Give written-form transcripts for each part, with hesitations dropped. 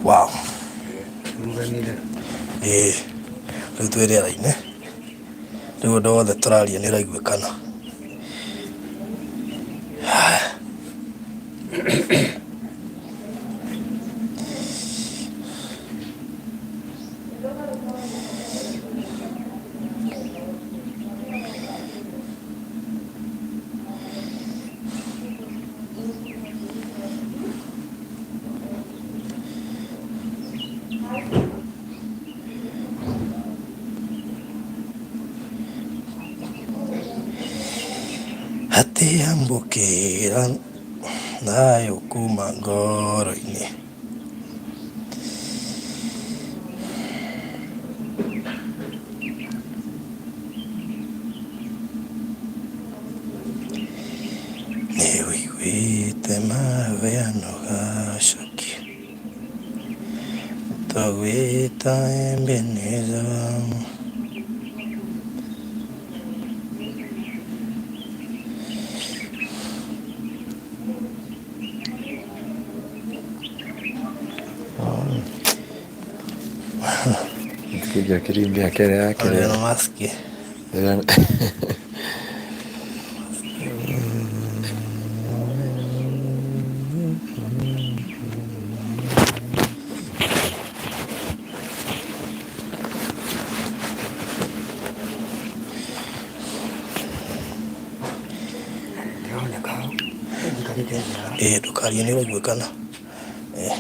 Wow. Ĩĩ, rĩu twĩ rĩera-inĩ, rĩu ũndũ wothe tũraria nĩ ũraiguĩkana. Atĩ ambũkĩra thayũ kuma ngoro-inĩ. Nĩ ũiguĩte maheano gacokia Twagwĩta Ebenezer. Kĩnja kĩrimbia kĩrĩa Kĩrĩa kĩrĩa maski. Ĩĩ ndũkarie nĩ ũraiguĩkana. Ĩĩ.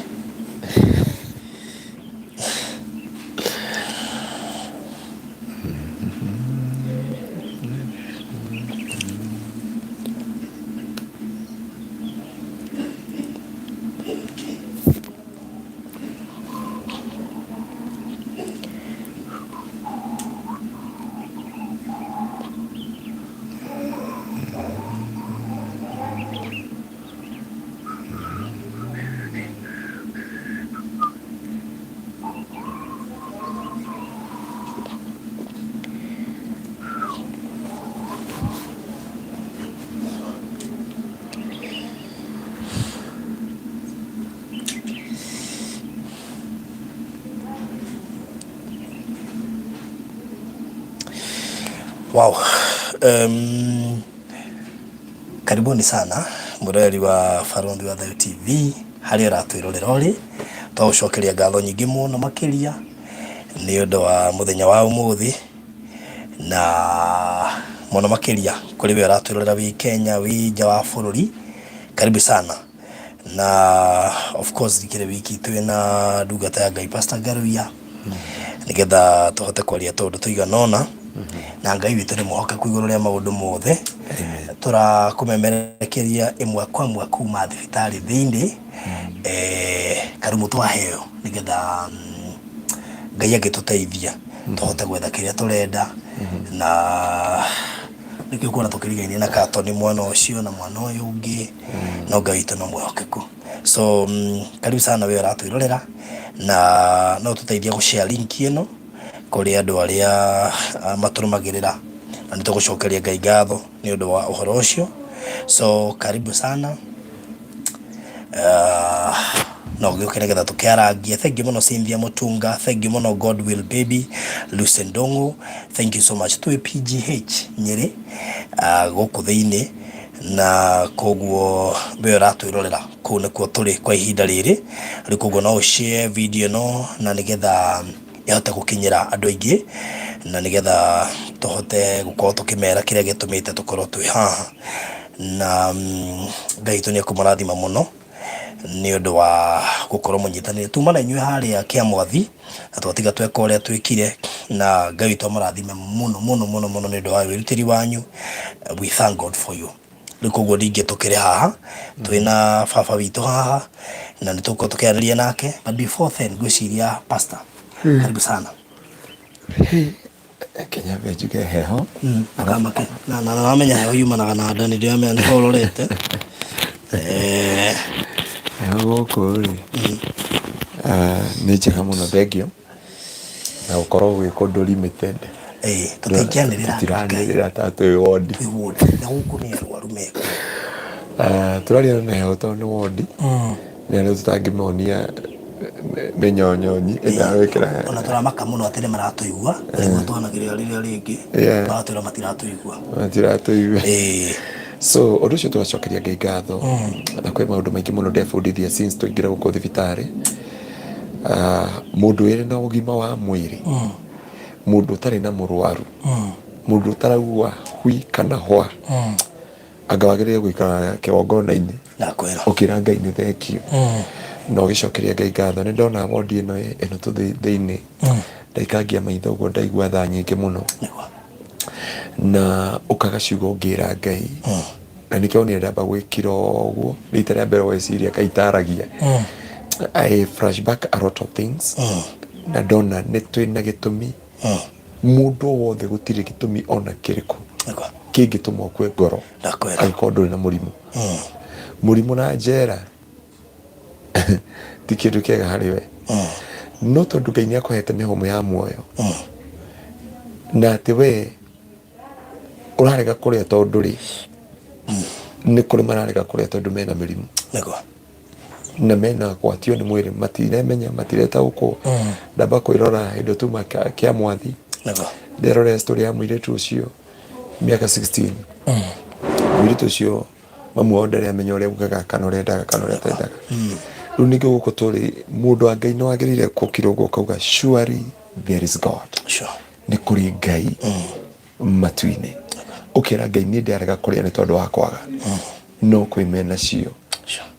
Wow. Karibuni sana mũroreri wa Barũthi wa Thayũ TV harĩa ũratwĩrorera ũrĩ, twagũcokeria ngatho nyingĩ mũno makĩria nĩ ũndũ wa mũthenya wa ũmũthĩ na mũno makĩria kũrĩ we ũratwĩrorera wĩ Kenya, wĩ nja wa bũrũri, karibu sana na of course ndikĩrĩ wiki twĩna ndungata ya Ngai Pastor Ngaruiya nĩgetha tũhote kwaria tũũndũ tũigana ũna na Ngai witũ nĩ mwĩhokeku igũrũ rĩa maũndũ mothe. Tũrakũmemerekeria ĩmwe kwa ĩmwe kuma thibitarĩ thĩinĩ karumu twaheo nĩgetha Ngai angĩtũteithia tũhote gwetha kĩrĩa tũrenda na nĩkĩo ũkuona tũkĩrigainie na katoni mwena ũcio na mwena ũyũ ũngĩ no Ngai witũ no mwĩhokeku. So karibu sana we ũratwĩrorera na no ũtũteithie gũ share link ĩno kũrĩ andũ arĩa matũrũmagĩrĩra na nĩ tũgũcokeria Ngai ngatho nĩ ũndũ wa ũhoro ũcio. So karibu sana no gĩũke nĩgetha tũkĩarangie. Thank you mũno Cynthia Mũtunga, thank you mũno Godwill Baby, Lucy Ndung'u, thank you so much. Twĩ PGH Nyĩrĩ gũkũ thĩinĩ na koguo we ũratwĩrorera kũu nĩkuo tũrĩ kwa ihinda rĩrĩ. Rĩu koguo no ũ share video ĩno na nĩgetha ĩhote gũkinyĩra andũ aingĩ na nĩgetha tũhote gũkorwo tũkĩmera kĩrĩa gĩtũmĩte tũkorwo twĩ haha na Ngai witũ nĩ ekũmũrathima mũno nĩ ũndũ wa gũkorwo mũnyitanĩire. Tuma na inyuĩ harĩa Kĩamwathi na twatiga tweka ũrĩa twĩkire na Ngai witũ amũrathime mũno mũno mũno mũno nĩ ũndũ wa wĩrutĩri wanyu. We thank God for you. Rĩu koguo ningĩ tũkĩrĩ haha twĩna baba witũ haha na nĩ tũgũkorwo tũkĩaranĩria nake but before then ngwĩciria pastor, karibu sana. Reke nyambe njuge heho. Ndũkamake na na wamenya heho yumanaga na nda nĩ ndĩramenya nĩho ũrorete. Heho gũkũ rĩ, nĩ njega mũno thengio na gũkorwo gwĩ kũndũ limited. Ĩĩ tũtingĩanĩrĩra. Tũtiranĩrĩra ta twĩ wondi. Twĩ wondi na gũkũ nĩ arwaru mekuo. Tũraria na heho tondũ nĩ wondi. Nĩ arĩa tũtangĩmonia Mĩnyonyonyi ĩno ya gwĩkĩra. Ona tũramaka mũno atĩ nĩ maratũigua, nĩguo twanagĩrĩra rĩrĩa rĩngĩ magatwĩra matiratũigua. Matiratũigua. So ũndũ ũcio tũgacokeria Ngai ngatho, na kwĩ maũndũ maingĩ mũno ndebundithia since tũingĩre gũkũ thibitarĩ. Ah, mũndũ wĩrĩ na ũgima wa mwĩrĩ, mũndũ ũtarĩ na mũrwaru, mũndũ ũtaraigua hui kana hwa, anga wagĩrĩire gũikara kĩgongona-inĩ Ndakwĩra. Ũkĩra Ngai nĩ thengio na ũgĩcokeria Ngai ngatho. Nĩ ndona wondi ĩno ĩno tũ thĩinĩ, ndaikangia maitho ũguo, ndaigua tha nyingĩ mũno. Na ũkaga ciugo ũngĩra Ngai, na nĩkĩo onire ndamba gwĩkira ũguo rita rĩa mbere weciria Ngai taragia. I flashback a lot of things na ndona nĩ twĩna gĩtũmi, mũndũ o wothe, gũtirĩ gĩtũmi ona kĩrĩkũ kĩngĩtũma ũkue ngoro. Ndakwĩra. Angĩkorwo ndũrĩ na mũrimũ, mũrimũ na njera ti kĩndũ kĩega harĩ we, no tondũ Ngai nĩ akũhete mĩhũmũ ya muoyo na atĩ we ũrarega kũrĩa tondũ rĩ, nĩ kũrĩ mararega kũrĩa tondũ mena mĩrimũ na mena gwatio nĩ mwĩrĩ, matiremenya, matiretaũkwo. Ndamba kwĩrora hĩndĩ tuma kĩa mwathi, nderorera story ya mũirĩtu ũcio mĩaka 16. Mũirĩtu ũcio mamu wao ndarĩ amenya ũrĩa ugaga kana ũrĩa endaga kana ũrĩa atendaga. Rĩu ningĩ gũkũ tũrĩ, mũndũ wa Ngai nĩ wagĩrĩire gũkira ũguo ũkauga, "Surely there is God." Nĩ kũrĩ Ngai matu-inĩ. Ũkera Ngai, niĩ ndarega kũrĩa nĩ tondũ wa kwaga, no kwĩ menacio,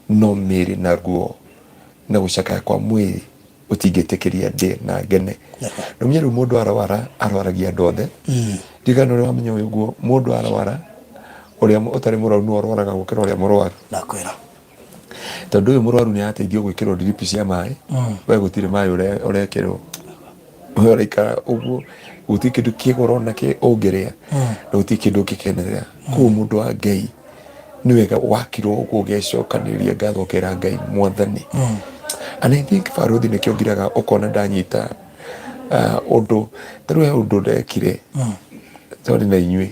no mĩĩrĩ na ruo na gũcakaya kwa mwĩrĩ ũtingĩtĩkĩria ndĩe na ngene. Nũmenye rĩu mũndũ arwara arwaragia andũ othe. Ndirikana ũrĩa wamenya ũyũ ũguo, mũndũ arwara, ũrĩa ũtarĩ mũrwaru nĩwe ũrwaraga gũkĩra ũrĩa mũrwaru. Ndakwĩra. Tondũ ũyũ mũrwaru nĩ arateithio gwĩkĩrwo drip cia maĩ, we gũtirĩ maĩ ũrekĩrwo, we ũraikara ũguo, gũtirĩ kĩndũ kĩgoro na kĩ ũngĩrĩa na gũtirĩ kĩndũ ũngĩkenerera. Koguo mũndũ wa Ngai, nĩ wega wakirwo ũguo ũgecokanĩrĩria ngatho, ũkera Ngai mwathani. And I think barũthi nĩkĩo ngiraga ũkona ndanyita ũndũ ta rĩu he ũndũ ndekire twarĩ na inyuĩ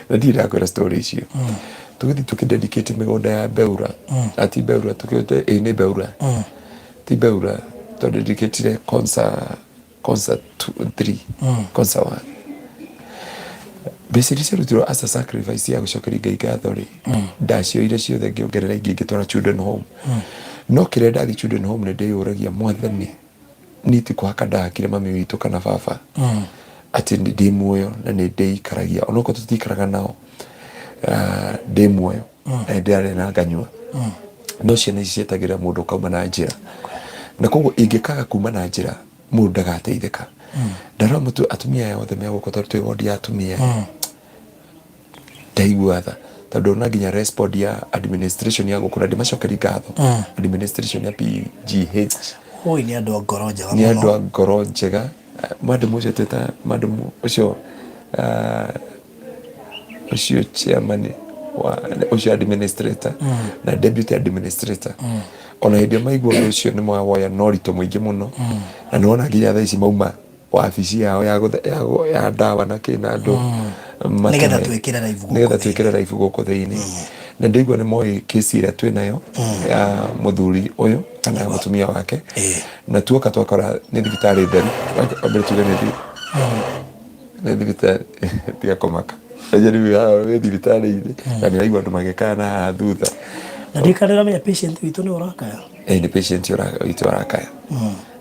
na ndirĩ ndakwĩra story icio. Tũgĩthiĩ tũkĩdedicate mĩgũnda ya Beura, ati Beura tũkĩte, ĩ nĩ Beura, ti Beura, twadedicatire Konza, Konza 2, 3, Konza 1. Mbeca iria ciarutirwo as a sacrifice ya gũcokeria Ngai ngatho rĩ, ndacioire ciothe ngĩongerera ingĩ ngĩtwara children home. No kĩrĩa ndathiĩ children home nĩ ndĩyũragia, mwathani, niĩ ti kũhaka ndahakire mami witũ kana baba atĩ nĩ ndĩ muoyo na nĩ ndĩikaragia onokorwo tũtikaraga nao. Ah, ndĩ muoyo na nĩ ndĩrarĩa na nganyua, no ciana ici cietagĩrĩra mũndũ ũkauma na njĩra, na koguo ingĩkaga kuma na njĩra mũndũ ndagateithĩka. Ndarora mũtu atumia aya othe me gũkũ, tondũ twĩ wondi ya atumia, ndaigua tha tondũ ona nginya respond ya administration ya gũkũ, na ndĩmacokeri ngatho administration ya PGH. Oi, nĩ andũ a ngoro njega. Nĩ andũ a ngoro njega. Madam ũcio twĩta madam ũcio, ũcio chairman wa ũcio administrator na deputy administrator, ona hĩndĩ ĩyo maigua ũndũ ũcio nĩ mawoya na ũritũ mũingĩ mũno, na nĩwona nginya thaa ici mauma wabici yao ya ya ndawa na kĩ na andũ. Nĩgetha twĩkĩre live gũkũ. Nĩgetha twĩkĩre live gũkũ thĩinĩ, na ndĩigua nĩ moĩ kesi ĩrĩa twĩ nayo ya mũthuri ũyũ kana ya mũtumia wake. Na tuoka twakora nĩ thibitarĩ theru. Wambere tuge nĩ thibitarĩ, tiga kũmaka. Enye rĩu haha wĩ thibitarĩ-inĩ na nĩ ũraigua andũ magĩkaya na haha thutha. Na ndikarĩra menya patient witũ nĩ ũrakaya. Ĩĩ, nĩ patient witũ arakaya.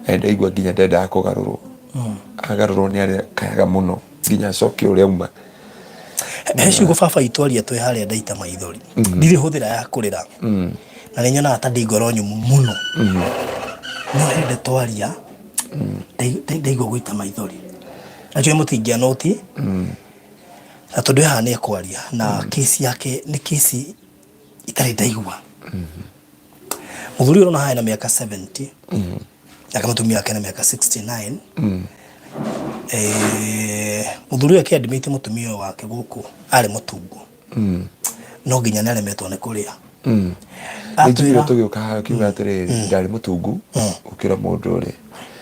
Na ndaigua nginya ndendaga kũgarũrwo, agarũrwo nĩ arekayaga mũno nginya acoke ũrĩa auma. He ciugo baba itũ aria twĩ harĩa ndaita maithori. Ndirĩ hũthĩra ya kũrĩra. Na nĩ nyonaga ta ndĩ ngoro nyũmũ mũno. No he ndeto aria ndaigua gũita maithori. Nacio mũtingĩa noti. Na tondũ haha nĩ ekwaria na kesi yake nĩ kesi itarĩ ndaigua. Mũthuri ũyũ ũrona haha ena mĩaka 70, nake mũtumia wake ena mĩaka 69. Mũthuri ũyũ akĩadmit mũtumia ũyũ wake gũkũ arĩ mũtungu, no nginya nĩ aremetwo nĩ kũrĩa. Nĩ njiguire tũgĩũka haha ũkiuga atĩrĩrĩ, ndarĩ mũtungu gũkĩra mũndũ ũrĩa.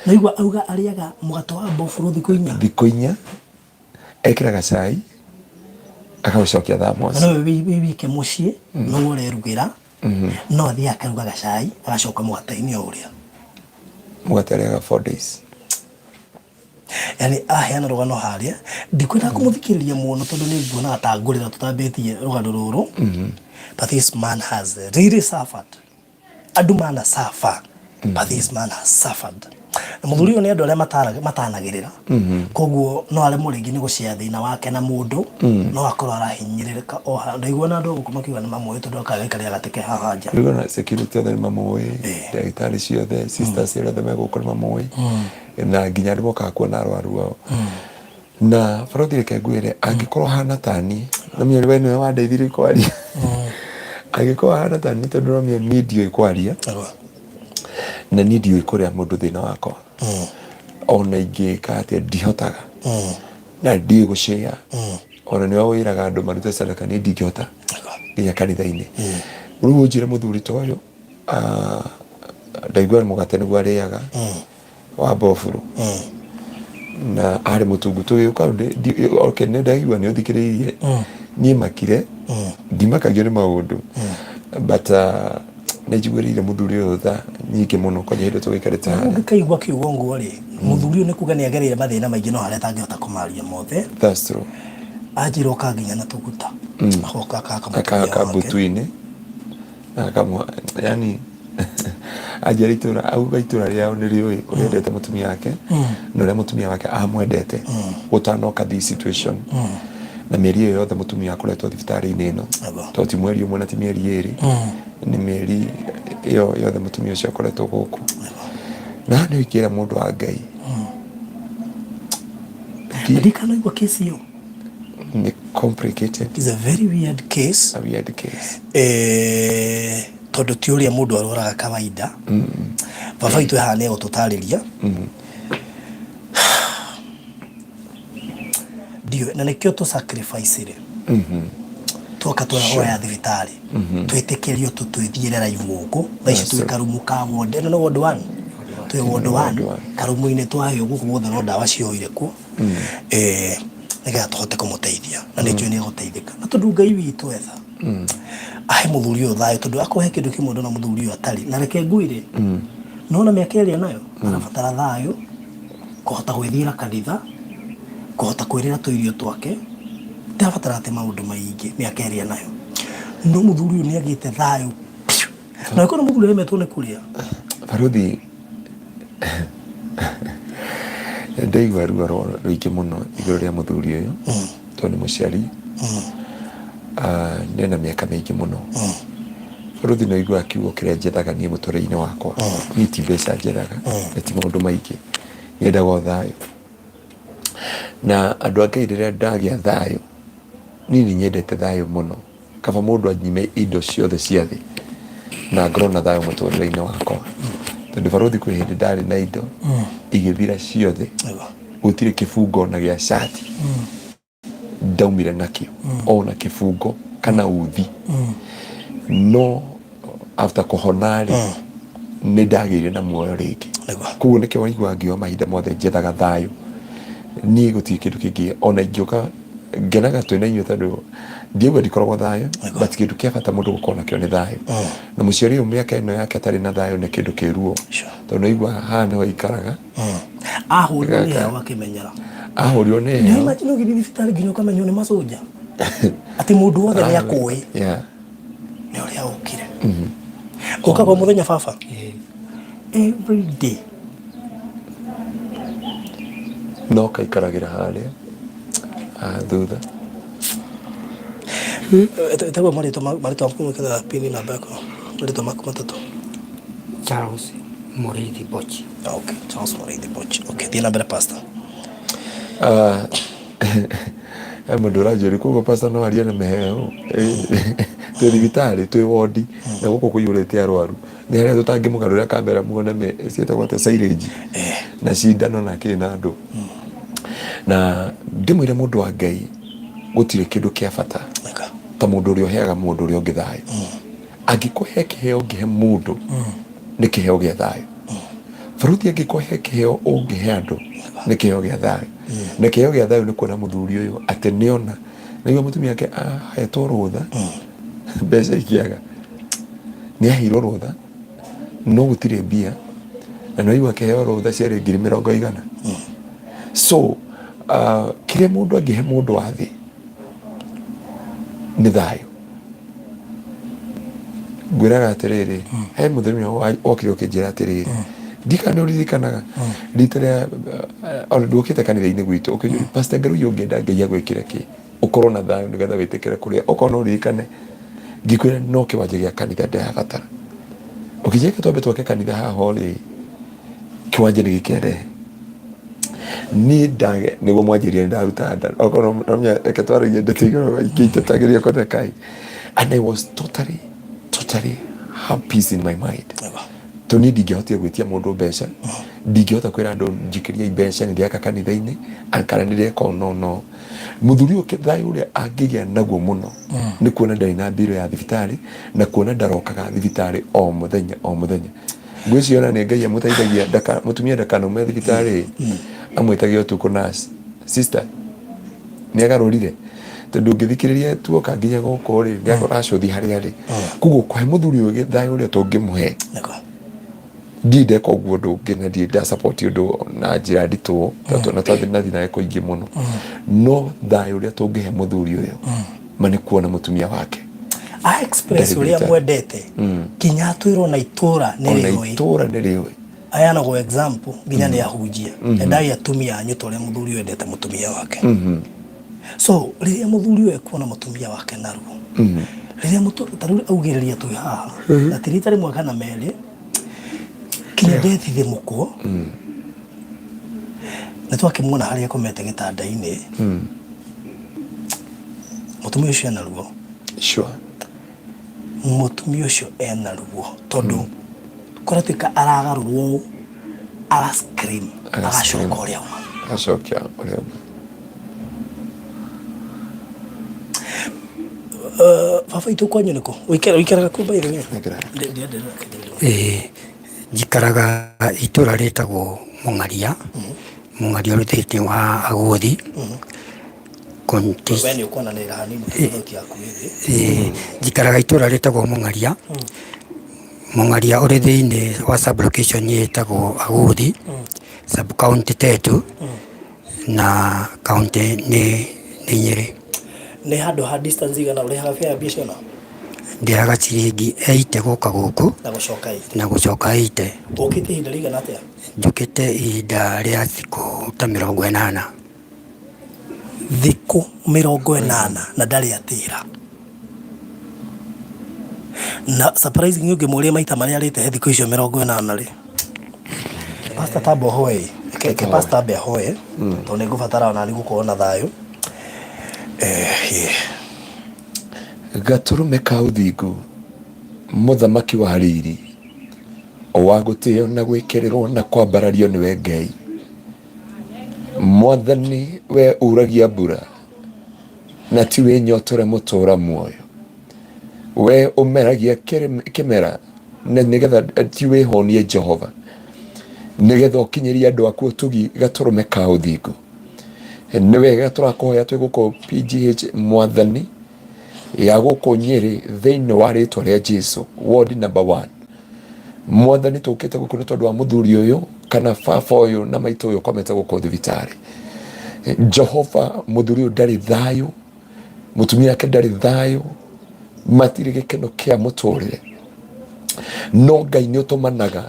Naigua auga arĩaga mũgate wa mbofũrũ thikũ 4. Thikũ 4 ekĩraga cai akaũcokia thermos. Na nowe wĩ wike mũciĩ, nowe ũrerugĩra, no athiĩ akaruga gacai agacoka mũgate-inĩ o ũrĩa. Mũgate arĩaga 4 days. Yani aheana rũgano harĩa, ndikwenda kũmũthikĩrĩria mũno tondũ nĩ nguonaga ta ngũrĩra tũtambĩtie rũgano rũrũ, but this man has really suffered. Andũ mana suffer, but this man has suffered. Na mũthuri ũyũ nĩ andũ arĩa matanagĩrĩra, koguo no aremwo rĩngĩ nĩ gũshare thĩna wake na mũndũ, no akorwo arahinyĩrĩrĩka o ha. Ndaigua na andũ a gũkũ makiuga nĩ mamũĩ tondũ akagaikarĩra gatĩ ke haha nja. Rĩu ona security othe nĩ mamũĩ, ndagĩtarĩ ciothe, sisters arĩa othe me gũkũ nĩ mamũĩ, na nginya andũ mokaga kuona arwaru ao. Na barothi, reke ngwĩre, angĩkorwo hana tani Romeo, we nĩwe wandeithirie kwaria, angĩkorwo hana tani, tondũ Romeo niĩ ndiũĩ kwaria na niĩ ndiũĩ kũrĩa mũndũ thĩna wakwa, ona ingĩka atĩa ndihotaga, na ndiũĩ gũcĩa, ona nĩwe wĩraga andũ marute sadaka, niĩ ndingĩhota nginya kanitha-inĩ. Rĩu ũnjĩre mũthuri ta ũyũ, ah, ndaigua mũgate nĩguo arĩaga wa mboburu na arĩ mũtungu tũgĩũka. Okay, nĩ ndaigua nĩ ũthikĩrĩirie, niĩ makire ndimakagio nĩ maũndũ, but nĩ njiguĩrĩire mũthuri ũyũ tha nyingĩ mũno kwanja hĩndĩ tũgĩikarĩte harĩa. Ũngĩkaigua kiugo nguo rĩ, mũthuri ũyũ nĩ kuga nĩ agereire mathĩna maingĩ, no harĩa atangĩhota kũmaria mothe. That's true. Anjĩra oka nginya na tũguta, agoka akahaka mũtumia akahaka wake. Mbutu-inĩ na akamwa, yani anjĩra itũra, auga itũra rĩao nĩ rĩũĩ ũrĩa endete mũtumia wake na ũrĩa mũtumia wake amwendete gũtanoka this situation, na mĩeri ĩyo yothe mũtumia akoretwo thibitarĩ-inĩ ĩno, tondũ ti mweri ũmwe na ti mĩeri ĩrĩ, nĩ mĩeri ĩyo yothe mũtumia ũcio akoretwo gũkũ. Na nĩ ũingĩra mũndũ wa Ngai. Ndikanaigua kesi ĩyo. Nĩ complicated. It's a very weird case. A weird case. Tondũ ti ũrĩa mũndũ arwaraga kawaida. Baba witũ haha nĩ egũtũtarĩria. Ndiũĩ na nĩkĩo tũ sacrifice rĩ, twoka twoya thibitarĩ, twĩtĩkĩrio twĩthiĩre live gũkũ. Thaa ici twĩ karumu ka ward ĩno, nĩ ward one, twĩ ward one. Ward one. Karumu-inĩ twaheo gũkũ guothe no ndawa cioire kuo, nĩgetha tũhote kũmũteithia, na nĩ njũĩ nĩ egũteithĩka, na tondũ Ngai witũ etha ahe mũthuri ũyũ thayũ, tondũ akorwo he kĩndũ kĩmwe ndona mũthuri ũyũ atarĩ na, reke ngwĩre, nona mĩaka ĩrĩa nayo arabatara thayũ, kũhota gwĩthiĩra kanitha, kũhota kwĩrĩra tũirio twake, ndirabatara atĩ maũndũ maingĩ mĩaka ĩrĩa nayo. No mũthuri ũyũ nĩ agĩte thayũ piũ. Na ũkorwo mũthuri aremetwo nĩ kũrĩa. Baruthi, ndaigua ruo rũingĩ mũno igũrũ rĩa mũthuri ũyũ, tondũ nĩ mũciari. Ah, nĩ na mĩaka mĩingĩ mũno. Baruthi, no igua kiugo kĩrĩa njethaga niĩ mũtũrĩre-inĩ wakwa, niĩ ti mbeca njethaga na ti maũndũ maingĩ, nyendaga o thayũ. Na andũ a Ngai, rĩrĩa ndagĩa thayũ, niĩ nĩ nyendete thayũ mũno. Kaba mũndũ anyime indo ciothe cia thĩ na ngorwo na thayũ mũtũrĩre-inĩ wakwa, tondũ baruthi, kwĩ hĩndĩ ndarĩ na indo igĩthira ciothe. Gũtirĩ kĩbungo na gĩa cati ndaumire nakĩo, ona kĩbungo kana uthi. No after kũhona rĩ, nĩ ndagĩire na muoyo rĩngĩ. Koguo nĩkĩo waigua ngiuga mahinda mothe njethaga thayũ. Niĩ gũtirĩ kĩndũ kĩngĩ ona ingĩũka ngenaga twĩna inyuĩ, tondũ ndiaigua ndikoragwo thayũ, but kĩndũ kĩa bata mũndũ gũkorwo nakĩo nĩ thayũ. Na mũciari ũyũ mĩaka ĩno yake atarĩ na thayũ nĩ kĩndũ kĩ ruo, tondũ naigua haha nĩho aikaraga. Ahũrirwo nĩ heho akĩmenyera. Ahũrirwo nĩ heho. Imagine ũgĩthiĩ thibitarĩ nginya ũkamenywo nĩ macoja atĩ mũndũ wothe nĩ akũĩ nĩ ũrĩa ũkire ũkaga o mũthenya, baba, every day. No kaikaragĩra harĩa, ah, thutha. Ĩtagwo marĩtwa maku, gwĩkĩra pini namba yaku, marĩtwa maku matatũ. Charles Mũrĩithi Bochi. Okay, Charles Mũrĩithi Bochi. Okay, thiĩ na mbere, pastor. Ah, he mũndũ ũranjũria, koguo pastor no arie na mĩheehũ? Twĩ thibitarĩ, twĩ wondi, na gũkũ kũiyũrĩte arwaru, nĩ harĩa tũtangĩmũgarũrĩra kamera muone ciĩtagwo atĩa, syringe na cindano na kĩ na andũ. Na ndĩmwĩre mũndũ wa Ngai, gũtirĩ kĩndũ kĩa bata ta mũndũ ũrĩa ũheaga mũndũ ũrĩa ũngĩ thayũ. Angĩkorwo he kĩheo ũngĩhe mũndũ, nĩ kĩheo gĩa thayũ. Baruthi, angĩkorwo he kĩheo ũngĩhe andũ, nĩ kĩheo gĩa thayũ. Na kĩheo gĩa thayũ nĩ kuona mũthuri ũyũ atĩ nĩona nĩguo mũtumia wake ahetwo rũtha, mbeca ikĩaga, nĩ aheirwo rũtha no gũtirĩ mbia. Na nĩwaigua akĩheo rũtha ciarĩ 100,000. So kĩrĩa mũndũ angĩhe mũndũ wa thĩ nĩ thayũ. Ngwĩraga atĩrĩrĩ, he mũthenya wokire ũkĩnjĩra atĩrĩrĩ, ndikana nĩ ũririkanaga rita rĩa ona ndũkĩte kanitha-inĩ gwitũ ũkĩnjũria, Pastor Ngarũi, ũngĩenda Ngai agwĩkĩre kĩ ũkorwo na thayũ nĩgetha wĩtĩkĩre kũrĩa okorwo no ũririkane? Ngĩkwĩra no kĩwanja gĩa kanitha ndĩrabatara. Ũkĩnjĩra reke twambe twake kanitha haha rĩ, kĩwanja nĩ gĩkĩarehe niĩ ndage nĩguo mwanjĩrire nĩ ndaruta nda. Okorwo nomenya, reke twaragie ndeto igũrũ ingĩ itatagĩrĩire kũtheka. And I was totally totally have peace in my mind, tondũ niĩ ndingĩahotire gwĩtia mũndũ mbeca, ndingĩhota kwĩra andũ njikĩriai mbeca nĩ ndĩreka kanitha-inĩ kana nĩ ndĩreka ũũ. No no mũthuri ũyũ, thayũ ũrĩa angĩgĩa naguo mũno nĩ kuona ndarĩ na mbirũ ya thibitarĩ na kuona ndarokaga thibitarĩ o mũthenya o mũthenya. Ngwĩciria ona nĩ Ngai amũteithagia ndaka mũtumia ndakanaume thibitarĩ, amwĩtagia ũtukũ, nurse, sister nĩ agarũrire, tondũ ũngĩthikĩrĩria tuoka nginya gũkũ rĩ, nĩ aracũthi harĩa arĩ. Koguo kũhe mũthuri ũyũ thayũ ũrĩa tũngĩmũhe, ndirĩ ndeka ũguo ũndũ ũngĩ na ndirĩ nda support ũndũ na njĩra nditũ tondũ na twathiĩ nathiĩ nawe kũingĩ mũno, no thayũ ũrĩa tũngĩhe mũthuri ũyũ ma nĩ kuona mũtumia wake a express ndarĩ ũrĩa thibitarĩ. Mwendete nginya atwĩrwo na itũra nĩ ona rĩũĩ. Itũra nĩ rĩũĩ. Aheanagwo example nginya nĩ ahunjia, endai atumia anyu ta ũrĩa mũthuri ũyũ endete mũtumia wake. So rĩrĩa mũthuri ũyũ ekuona mũtumia wake na ruo, rĩrĩa ta rĩu augĩrĩria twĩ haha na ti rita rĩmwe kana merĩ, kinya ndethithimũkwo nĩ twakĩmuona harĩa akomete gĩtanda-inĩ, mũtumia ũcio ena ruo. Mũtumia ũcio ena ruo tondũ kũratuĩka aragarũrwo ũũ, aga scream, agacoka ũrĩa auma. Agacokia ũrĩa auma. Baba itũ, kwanyu nĩkũ? Ũikaraga kũ, by the way? Njikaraga. Ĩĩ, njikaraga itũra rĩtagwo Mũng'aria, Mũng'aria ũrĩ thĩinĩ wa Aguthi. We nĩ ũkwananĩrĩra hanini tondũ thauti yaku ĩ thĩ. Ĩĩ, njikaraga itũra rĩtagwo Mũng'aria, Mũng'aria ũrĩ thĩinĩ wa sub location ĩtagwo Aguthi, sub county Tetu, na county nĩ Nyĩrĩ. Nĩ handũ ha distance igana ũrĩhaga fare ya mbia cigana? Ndĩhaga ciringi 80 gũka gũkũ. Na gũcoka 80. Na gũcoka 80. Ũkĩte ihinda rĩigana atĩa? Njũkĩte ihinda rĩa thikũ ta 80. Thikũ 80 na ndarĩ atĩra. Na surprisingly ũngĩmũria maita marĩa arĩte he thikũ icio 80 rĩ. Pastor, tamba ũhoe. Reke pastor ambe ahoe tondũ nĩ ngũbatara ona niĩ gũkorwo na thayũ. Yeah. Gatũrũme ka ũthingu, mũthamaki wa riri, wa gũtĩo na gwĩkĩrĩrwo na kwambarario nĩwe Ngai. Mwathani, we uragia mbura na ti wĩnyotore mũtũra muoyo, we ũmeragia kĩmera na nĩgetha ti wĩhũnie Jehova, nĩgetha ũkinyĩrie andũ aku ũtugi. Gatũrũme ka ũthingu, nĩ wega tũrakũhoya twĩ gũkũ PGH, Mwathani, ya gũkũ Nyĩrĩ, thĩinĩ wa rĩtwa rĩa Jesu, ward number 1. Mwathani, tũkĩte gũkũ nĩ tondũ wa mũthuri ũyũ kana baba ũyũ na maitũ ũyũ ũkomete gũkũ thibitarĩ. Jehova, mũthuri ũyũ ndarĩ thayũ, mũtumia wake ndarĩ thayũ, matirĩ gĩkeno kĩa mũtũrĩre, no Ngai nĩ ũtũmanaga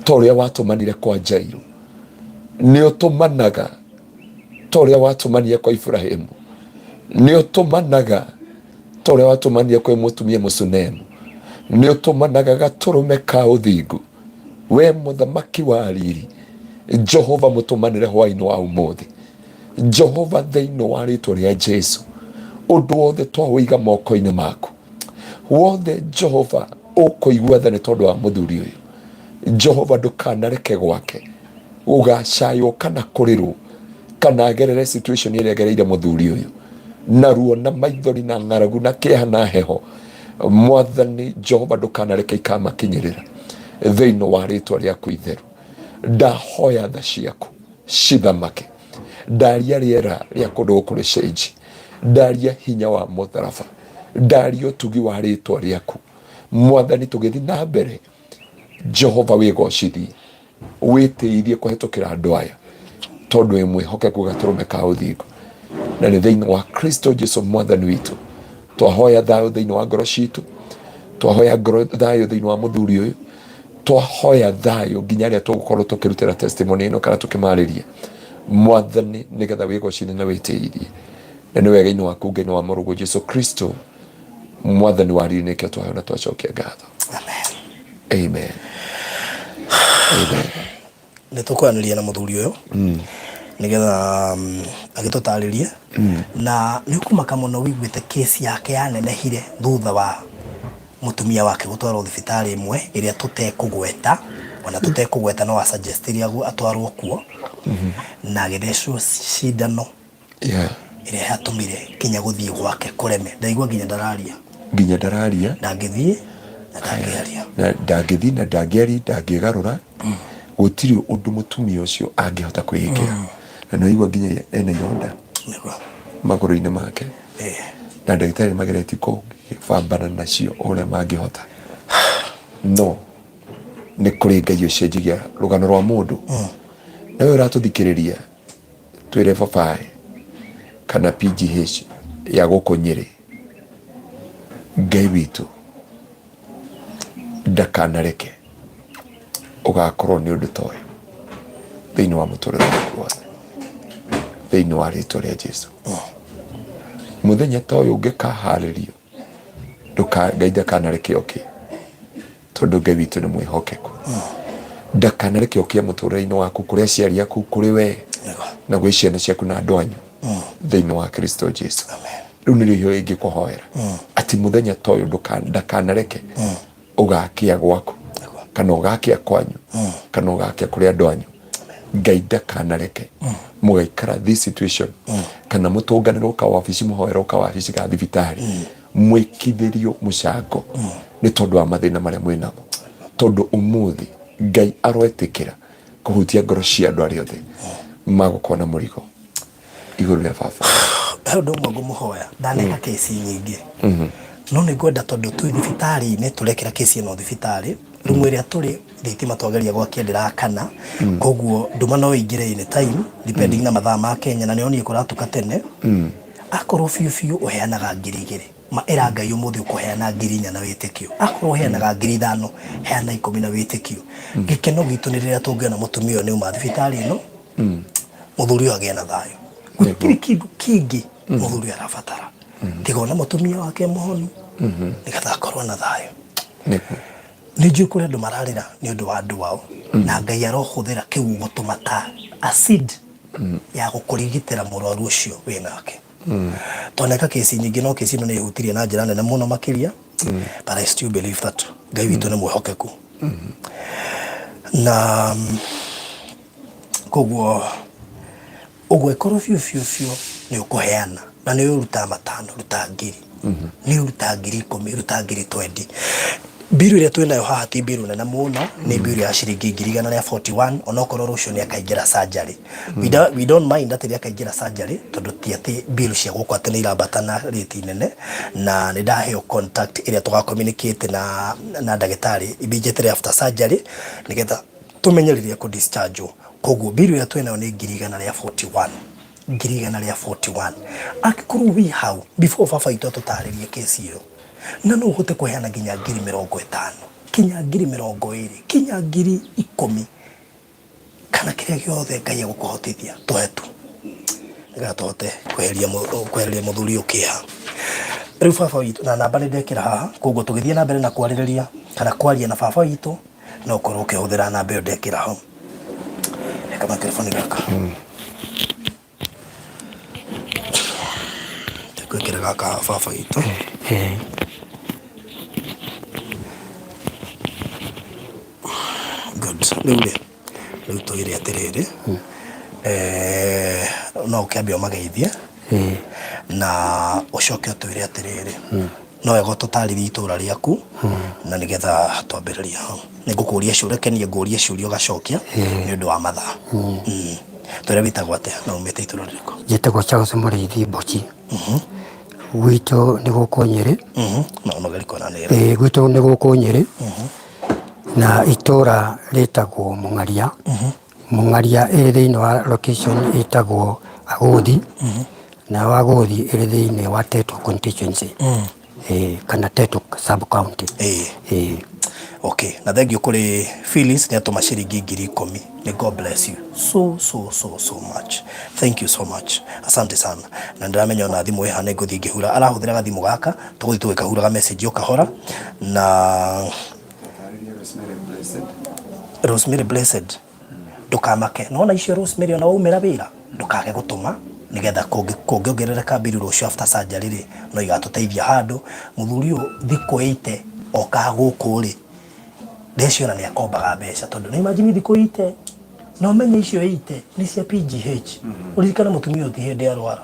ta ũrĩa watũmanire kwa Jairũ, nĩ ũtũmanaga ta ũrĩa watũmanire kwa Iburahĩmu, nĩ ũtũmanaga ta ũrĩa watũmanire kwĩ mũtumia Mũsunemu, nĩ ũtũmanaga gatũrũme ka ũthingu, we mũthamaki wa riri. Jehova, mũtũmanĩre hwaĩ-inĩ wa ũmũthĩ, Jehova, thĩinĩ wa rĩtwa rĩa Jesu. Ũndũ wothe twawĩiga moko-inĩ maku wothe, Jehova, ũkũigua tha nĩ tondũ wa mũthuri ũyũ. Jehova, ndũkanareke gwake gũgacaywo kana kũrĩrwo kana agerere situation ĩrĩa agereire mũthuri ũyũ na ruo na maithori na ng'aragu na kĩeha na heho. Mwathani Jehova, ndũkanareke ikamakinyĩrĩra thĩinĩ wa rĩtwa rĩaku itheru. Ndahoya tha ciaku cithamake, ndaria rĩera rĩa kũndũ gũkũ rĩcenji, ndaria hinya wa mũtharaba, ndaria ũtugi wa rĩtwa rĩaku, Mwathani, tũgĩthiĩ na mbere. Jehova wĩgocithie wĩtĩithie kũhetũkĩra andũ aya tondũ wĩ mwĩhokeku gatũrũme ka ũthingu na nĩ thĩinĩ wa Kristo Jesu mwathani witũ twahoya thayũ thĩinĩ wa ngoro citũ twahoya ngoro thayũ thĩinĩ wa mũthuri ũyũ twahoya thayũ nginya arĩa tũgũkorwo tũkĩrutĩra testimony ĩno kana tũkĩmarĩria mwathani nĩgetha wĩgocithie na wĩtĩithie na nĩ wega-inĩ waku Ngai na wa mũrũguo Jesu Kristo mwathani wa riri nĩkĩo twahoya na twacokia ngatho. Amen. Amen. Amen. Nĩ tũkwaranĩria na mũthuri ũyũ nĩgetha agĩtũtarĩrie na nĩ ũkũmaka mũno wĩiguĩte kesi yake yanenehire thutha wa mũtumia wake gũtwarwo thibitarĩ ĩmwe ĩrĩa tũtekũgweta ona tũtekũgweta no asuggestirie atwarwo kuo na agĩthecwo cindano Yeah. ĩrĩa yatũmire kinya gũthiĩ gwake kũreme. Ndaigua nginya ndararia. Nginya ndararia. Ndangĩthiĩ na ndangĩaria. Na ndangĩthiĩ na ndangĩaria, ndangĩgarũra. Gũtirĩ ũndũ mũtumia ũcio angĩhota kwĩĩkĩra. Na nĩ waigua nginya ena ironda Nĩguo. magũrũ-inĩ make. Eh. Na ndagĩtarĩ nĩ mageretie kũbambana nacio ũrĩa mangĩhota. No nĩ kũrĩ Ngai ũcenjagia rũgano rwa mũndũ. Na we ũratũthikĩrĩria twĩre babaĩ kana PGH ya gũkũ Nyĩrĩ, Ngai witũ ndakanareke ũgakorwo nĩ ũndũ ta ũyũ thĩinĩ wa mũtũrĩre waku wothe thĩinĩ wa rĩtwa rĩa Jesu. Mũthenya ta ũyũ ũngĩkaharĩrio Ngai ndakanareke ũkĩe tondũ Ngai witũ nĩ mwĩhokeku. Ndakanareke ũkĩe mũtũrĩre-inĩ waku kũrĩ aciari aku kũrĩ we na gwĩ ciana ciaku na andũ anyu thĩinĩ wa Kristo Jesu. Rĩu nĩrĩo ihoya ingĩkũhoera atĩ mũthenya ta ũyũ ndakanareke ũgakĩa gwaku kana ũgakĩa kwanyu kana ũgakĩa kũrĩ andũ anyu. Ngai ndakanareke mũgaikara this situation kana mũtũnganĩrwo kawabici mũhoerwo kawabici ga thibitarĩ mwĩkithĩrio mũcango nĩ tondũ wa mathĩna marĩa mwĩ namo tondũ ũmũthĩ Ngai aroetĩkĩra kũhutia ngoro cia andũ arĩa othe magũkorwo na mũrigo igũrũ rĩa baba. He ũndũ ũmwe ngũmũhoya ndaneka kesi nyingĩ no nĩ ngwenda tondũ twĩ thibitarĩ-inĩ tũrekĩra kesi ĩno thibitarĩ rumu ĩrĩa tũrĩ thitima twageria gwakia ndĩrakana koguo nduma no ĩingĩre any time depending na mathaa ma Kenya na nĩonire kũratuka tene akorwo biũ biũ ũheanaga 2000 ma ĩra Ngai ũmũthĩ ũkũheana 4000 na wĩtĩkio akorwo ũheanaga 5000 heana 10 na wĩtĩkio gĩkeno gitũ nĩ rĩrĩa tũngĩona mũtumia ũyũ nĩ auma thibitarĩ ĩno mũthuri ũyũ agĩe na thayũ gũtirĩ kĩndũ kĩngĩ mũthuri ũyũ arabatara tiga ona mũtumia wake mũhonu nĩgetha akorwo na thayũ. Nĩguo. Nĩ njũĩ kũrĩ andũ mararĩra nĩ ũndũ wa andũ ao na Ngai arohũthĩra kĩu gũtũma ta acid ya gũkũrigitĩra mũrwaru ũcio wĩ nake. Twaneka kesi nyingĩ no kesi ĩno nĩ ĩhutirie na njĩra nene mũno makĩria but I still believe that Ngai witũ nĩ mwĩhokeku na koguo Ũguo ĩkorwo biũ biũ biũ nĩ ũkũheana na nĩ ũrutaga matano ruta ngiri nĩ ũruta 10,000 ruta 20,000 mbiru ĩrĩa twĩnayo haha ti mbiru nene mũno nĩ mbiru ya ciringi 141,000 onokorwo rũciũ nĩ akaingĩra surgery we don't mind atĩ nĩ akaingĩra surgery tondũ ti atĩ mbiru cia gũkũ atĩ nĩ irambata na rĩti nene na nĩ ndaheo contact ĩrĩa tũga communicate na na ndagĩtarĩ immediately after surgery nĩgetha Tũmenye rĩrĩa ekũ discharge wo. Koguo bill ĩrĩa twĩnayo nĩ 141,000. 141,000. Angĩkorwo wĩ hau before baba witũ atũtarĩrie case ĩyo, na no ũhote kũheana nginya 50,000, kinya 20,000, kinya 10,000, kana kĩrĩa gĩothe Ngai egũkũhotithia, tũhe tu. Nĩgetha tũhote kweheria kwehereria mũthuri ũyũ kĩeha. Rĩu baba witũ, na namba nĩ ndekĩra haha, koguo tũgĩthiĩ na mbere na kwarĩrĩria kana kwaria na baba witũ, no ũkorwo ũkĩhũthĩra namba ĩyo ndekĩra hau. Reka microphone gaka. Ngwĩkĩra gaka baba witũ. Good. Rĩu rĩ, rĩu tũgĩre atĩrĩrĩ, no ũkĩambe ũmageithie na ũcoke ũtwĩre atĩrĩrĩ, no wega ũtũtarĩrie itũra rĩaku na nĩgetha twambĩrĩrie hau. Nĩ ngũkũria ciũria, reke niĩ ngũrie ciũria ũgacokia nĩ ũndũ wa mathaa. Twĩre wĩtagwo atĩa na umĩte itũra rĩrĩkũ? Njĩtagwo Charles Mũrĩithi Mbochi. Gwitũ nĩ gũkũ Nyĩrĩ. Na ũnogerie kuona nĩ Ĩĩ gwitũ nĩ gũkũ Nyĩrĩ. Na itũra rĩtagwo Mũng'aria. Mũng'aria ĩrĩ thĩinĩ wa location ĩtagwo Agũthi, nayo Agũthi ĩrĩ thĩinĩ wa Tetu constituency. Kana Tetu sub county. Ĩĩ. Okay, na thengiũ kũrĩ Phyllis nĩ atũma ciringi 10,000. Nĩ God bless you so so so so much. Thank you so much. Asante sana. Na ndĩramenya ona thimũ ĩha nĩ ngũthiĩ ngĩhura. Arahũthĩra gathimũ gaka, tũgũthiĩ tũgĩkahuraga message o kahora. Na Rosemary Blessed ndũkamake nona icio Rosemary ona waumĩra wĩra ndũkage gũtũma nĩgetha kũngĩongerereka mbiru rũciũ after surgery rĩ no igatũteithia handũ. Mũthuri ũyũ thikũ 80 okaga gũkũ rĩ ndeciona nĩ akombaga mbeca tondũ nĩ imagine thikũ 80 na ũmenye icio 80 nĩ cia PGH. Ũririkane mũtumia ũyũ ti hĩndĩ arwara.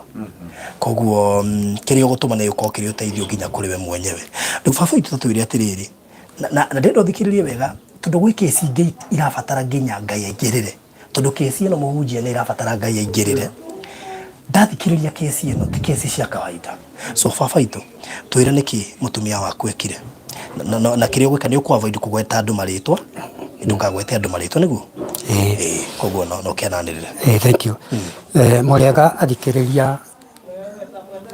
Koguo kĩrĩa ũgũtũma nĩ gĩgũkorwo kĩrĩ ũteithio nginya kũrĩ we mwenyewe. Rĩu baba witũ tatwĩre atĩrĩrĩ, na na ndĩrenda ũthikĩrĩrie wega tondũ gwĩ kesi ingĩ irabatara nginya Ngai aingĩrĩre, tondũ kesi ĩno mũhunjia nĩ ĩrabatara Ngai aingĩrĩre. Ndathikĩrĩria kesi ĩno ti kesi cia kawaida. So baba witũ twĩre nĩkĩ mũtumia waku ekire na, na, na kĩrĩa ũgwĩka nĩ ũkũ avoid kũgweta andũ marĩtwa, ndũkagwete andũ marĩtwa nĩguo? Ĩĩ. Koguo no kĩananĩrĩre. Ĩĩ, thank you. Mũrĩega athikĩrĩria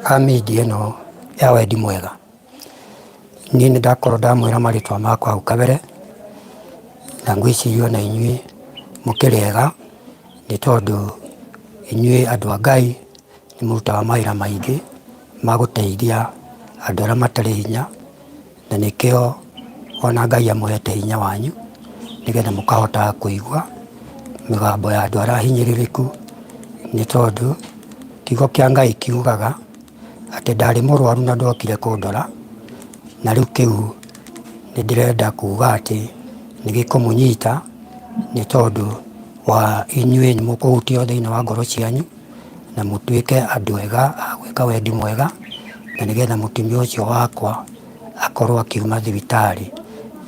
a media ĩno ya Wendi Mwega. Niĩ nĩ ndakorwo ndamwĩra marĩtwa makwa hau kabere, na ngwĩciria ona inyuĩ mũkĩrĩ ega, nĩ tondũ inyuĩ andũ a Ngai nĩ mũrutaga mawĩra maingĩ ma gũteithia andũ arĩa matarĩ hinya, na nĩkĩo ona Ngai amũhete hinya wanyu, nĩgetha mũkahotaga kũigua mĩgambo ya andũ arĩa ahinyĩrĩrĩku, nĩ tondũ kiugo kĩa Ngai kiugaga atĩ ndarĩ mũrwaru na ndokire kũndora, na rĩu kĩu nĩ ndĩrenda kuga atĩ nĩ gĩkũmũnyita nĩ tondũ wa inyuĩ nĩ mũkũhutio thĩinĩ wa ngoro cianyu, na mũtuĩke andũ ega a gwĩka wendi mwega, na nĩgetha mũtumia ũcio wakwa akorwo akiuma thibitarĩ.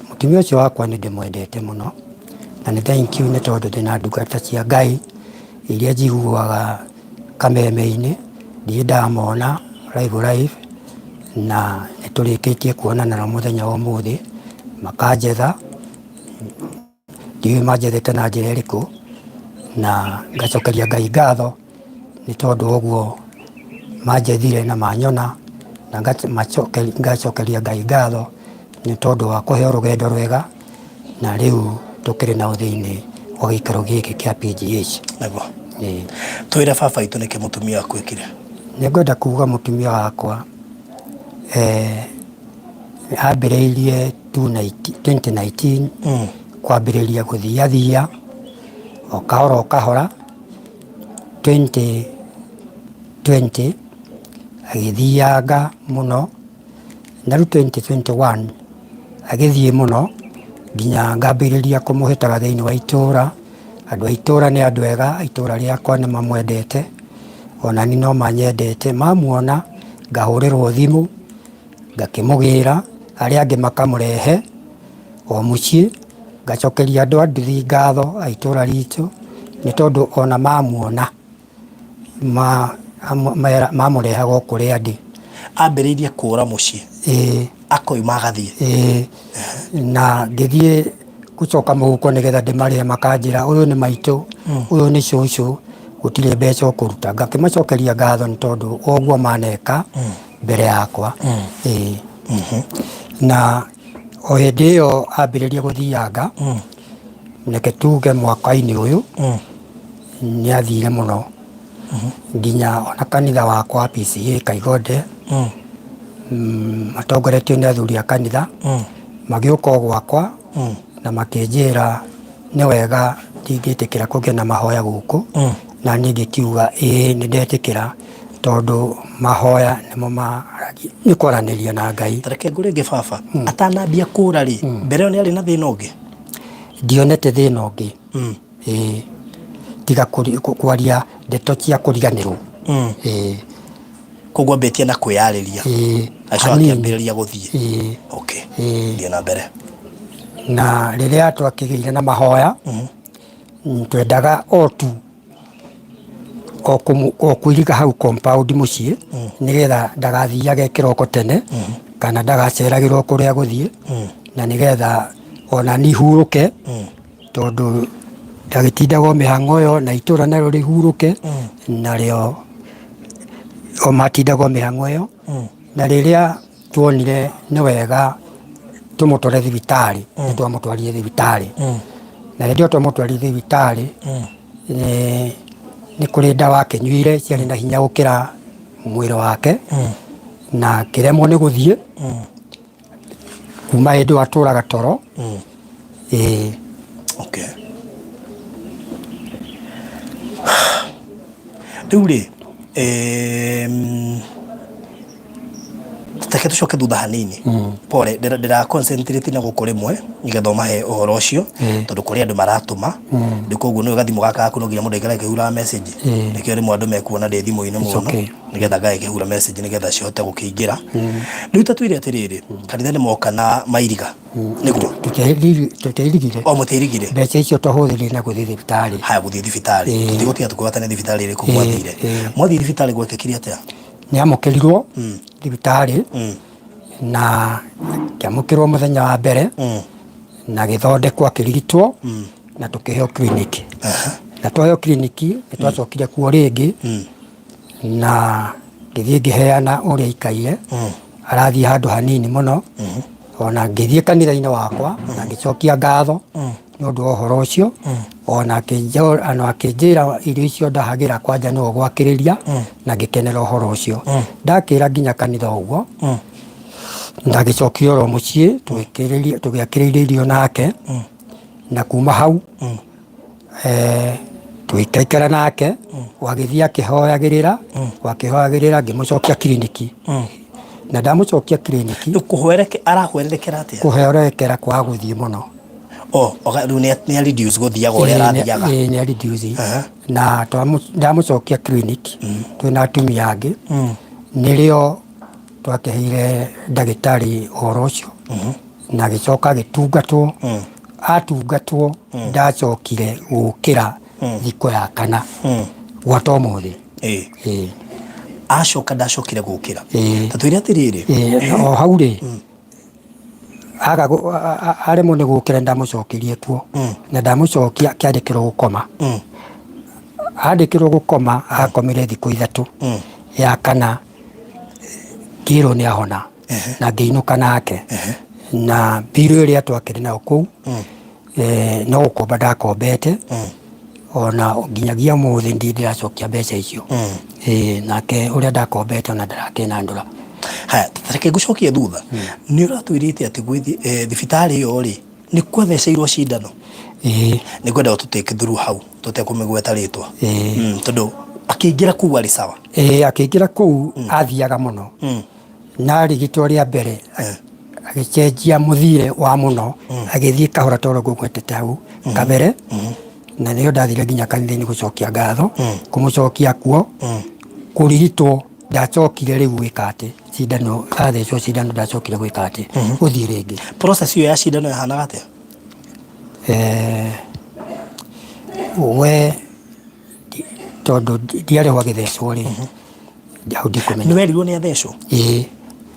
Mũtumia ũcio wakwa nĩ ndĩmwendete mũno, na nĩ thank you nĩ tondũ ndĩna ndungata cia Ngai iria njiguaga kameme-inĩ, ndirĩ ndamona live live, na nĩ tũrĩkĩtie kuonana nao mũthenya wa ũmũthĩ, makanjetha, ndiũĩ manjethete na njĩra ĩrĩkũ, na ngacokeria Ngai ngatho nĩ tondũ wa ũguo manjethire na manyona, na ngacokeria Ngai ngatho nĩ tondũ wa kũheo rũgendo rwega, na rĩu tũkĩrĩ nao thĩinĩ wa gĩikaro gĩkĩ kĩa PGH. Nĩguo. Ĩĩ. Twĩre baba witũ nĩkĩ mũtumia waku ekire. Nĩ ngwenda kuga mũtumia wakwa eh, ambĩrĩirie 2019 kwambĩrĩria gũthiathia o kahora o kahora 2020 agĩthianga mũno. Na rĩu 2021 agĩthiĩ mũno nginya ngambĩrĩria kũmũhĩtaga thĩinĩ wa itũra. Andũ a itũra nĩ andũ ega, itũra rĩakwa nĩ mamwendete, ona niĩ no manyendete. Mamuona ngahũrĩrwo thimũ, ngakĩmũgĩra, arĩa angĩ makamũrehe o mũciĩ. Ngacokeria andũ a nduthi ngatho a itũra ritũ, nĩ tondũ ona mamuona mamũrehaga o kũrĩa ndĩ. Ambĩrĩirie kũra mũciĩ? Ĩĩ. Akoima agathiĩ? Ĩĩ, na ngĩthiĩ gũcoka mũhuko nĩgetha ndĩmarĩhe makanjĩra ũyũ nĩ maitũ, ũyũ nĩ cũcũ, gũtirĩ mbeca ũkũruta. Ngakĩmacokeria ngatho nĩ tondũ wa ũguo maneka mbere yakwa. Ĩĩ. Na o hĩndĩ ĩyo ambĩrĩria gũthianga, reke tuge mwaka-inĩ ũyũ, Nĩ athire mũno nginya ona kanitha wakwa wa PCEA Kaigonde matongoretio nĩ athuri a kanitha magĩũka o gwakwa na makĩnjĩra nĩ wega ndingĩtĩkĩra kũgĩa na mahoya gũkũ na niĩ ngĩkiuga ĩĩ nĩ ndetĩkĩra tondũ mahoya nĩmo maragia nĩ kwaranĩria na Ngai. Ta reke ngũrie ĩngĩ baba, atanambia kũra rĩ, mbere ĩyo nĩ arĩ na thĩna ũngĩ? Ndionete thĩna ũngĩ. Ĩĩ tiga kwaria ndeto cia kũriganĩrwo. Ĩĩ. Koguo ambĩtie na kwĩyarĩria. Ĩĩ. Acoka Hanini. akĩambĩrĩria gũthiĩ. Ĩĩ. Okay. Ĩĩ. Thiĩ na mbere. Na rĩrĩa twakĩgĩire na mahoya, twendaga o tu o kũiriga hau compound mũciĩ nĩgetha ndagathiage kĩroko tene kana ndagaceragĩrwo kũrĩa gũthiĩ na nĩgetha Ona niĩ hurũke tondũ ndagĩtindaga o mĩhang'o ĩyo na itũra narĩo rĩhurũke narĩo o matindaga o mĩhang'o ĩyo. Na rĩrĩa tuonire nĩ wega tũmũtware thibitarĩ nĩ twamũtwarire thibitarĩ. Na rĩrĩa twamũtwarire thibitarĩ nĩ kũrĩ ndawa akĩnyuire ciarĩ na hinya gũkĩra mwĩrĩ wake na akĩremwo nĩ gũthiĩ. Kuma hĩndĩ ĩyo atũraga toro. Ĩĩ. Okay. Rĩu rĩ, reke tũcoke thutha hanini. Pole, ndĩra concentrate na gũkũ rĩmwe nĩgetha ũmahe ũhoro ũcio tondũ kũrĩ andũ maratũma. Rĩu koguo nĩũĩ gathimũ gaka gaku no nginya mũndũ aikare akĩhuraga message. Nĩkĩo rĩmwe andũ mekuona ndĩ thimũ-inĩ mũno. Okay. Nĩgetha ngagĩkĩhura message nĩgetha cihote gũkĩingĩra. Rĩu ta twĩre atĩrĩrĩ, kanitha nĩ moka na mairiga nĩguo? Tũtiairigire. O mũtiairigire? Mbeca icio twahũthĩrire na gũthiĩ thibitarĩ. Haya, gũthiĩ thibitarĩ. Tũtigũtiga tũkĩgwatania nĩ thibitarĩ ĩrĩkũ mwathire. Mwathiĩ thibitarĩ gwekĩkire atĩa? Nĩ amũkĩrirwo thibitarĩ na akĩamũkĩrwo mũthenya wa mbere na agĩthondekwo akĩrigitwo na tũkĩheo kiriniki. Na twaheo kiriniki nĩ twacokire kuo rĩngĩ na ngĩthiĩ ngĩheana ũrĩa aikaire arathiĩ handũ hanini mũno ona ngĩthiĩ kanitha-inĩ wakwa na ngĩcokia ngatho nĩ ũndũ wa ũhoro ũcio ona akĩnjĩra irio icio ndahagĩra kwanja nĩwe ũgwakĩrĩria na ngĩkenera ũhoro ũcio ndakĩra nginya kanitha ũguo ndagĩcokire oro mũciĩ tũgĩakĩrĩirie irio nake na kuma hau eh, tũgĩikaikara nake wagĩthiĩ akĩhoyagĩrĩra wakĩhoyagĩrĩra ngĩmũcokia kiriniki na ndamũcokia kiriniki Rĩu kũhwereke arahwererekera atĩa? kũhwererekera kwaga gũthiĩ mũno Oh, rĩu nĩ a reduce gũthiaga ũrĩa arathiaga. Ĩĩ, nĩ a reduce. Na ndamũcokia clinic twĩna atumia angĩ nĩrĩo twakĩheire ndagĩtarĩ ũhoro ũcio na agĩcoka agĩtungatwo atungatwo ndacokire gũkĩra thikũ ya kana gwata ũmũthĩ. Ĩĩ. Ĩĩ. Acoka ndacokire gũkĩra. Ĩĩ. Ta twĩre atĩrĩrĩ. Ĩĩ, o hau rĩ aga aremwo nĩ gũkĩra ndamũcokirie kuo na ndamũcokia akĩandĩkĩrwo gũkoma. Andĩkĩrwo gũkoma akomire thikũ ithatũ ya kana ngĩrwo nĩ ahona na ngĩinũka nake na mbirũ ĩrĩa twakĩrĩ nayo kũu no gũkomba ndakombete ona nginyagia ũmũthĩ ndirĩ ndĩracokia mbeca icio. Nake ũrĩa ndakombete ona ndarakĩnandũra. Haya, reke ngũcokie thutha. Nĩ ũratwĩrĩte atĩ gwĩ thibitarĩ ĩyo rĩ, nĩ kwatheceirwo cindano? Ĩĩ. Nĩ ngwenda ũtũ take through hau tũtekũmĩgweta rĩtwa. Ĩĩ. Tondũ akĩingĩra kũu arĩ sawa. Ĩĩ, akĩingĩra kũu athiaga mũno na arigitwo rĩa mbere agĩcenjia mũthiĩre wa mũno agĩthiĩ kahora ta ũrĩa ngũgwetete hau kabere na nĩyo ndathire nginya kanitha-inĩ gũcokia ngatho kũmũcokia kuo kũrigitwo ndacokire rĩu gwĩka atĩ cindano athecwo cindano ndacokire gwĩka atĩ gũthiĩ rĩngĩ. Process ĩyo ya cindano yahanaga atĩa? We tondũ ndiarĩ ho agĩthecwo rĩ, hau ndikũmenya. Nĩ werirwo nĩ athecwo? Ĩĩ.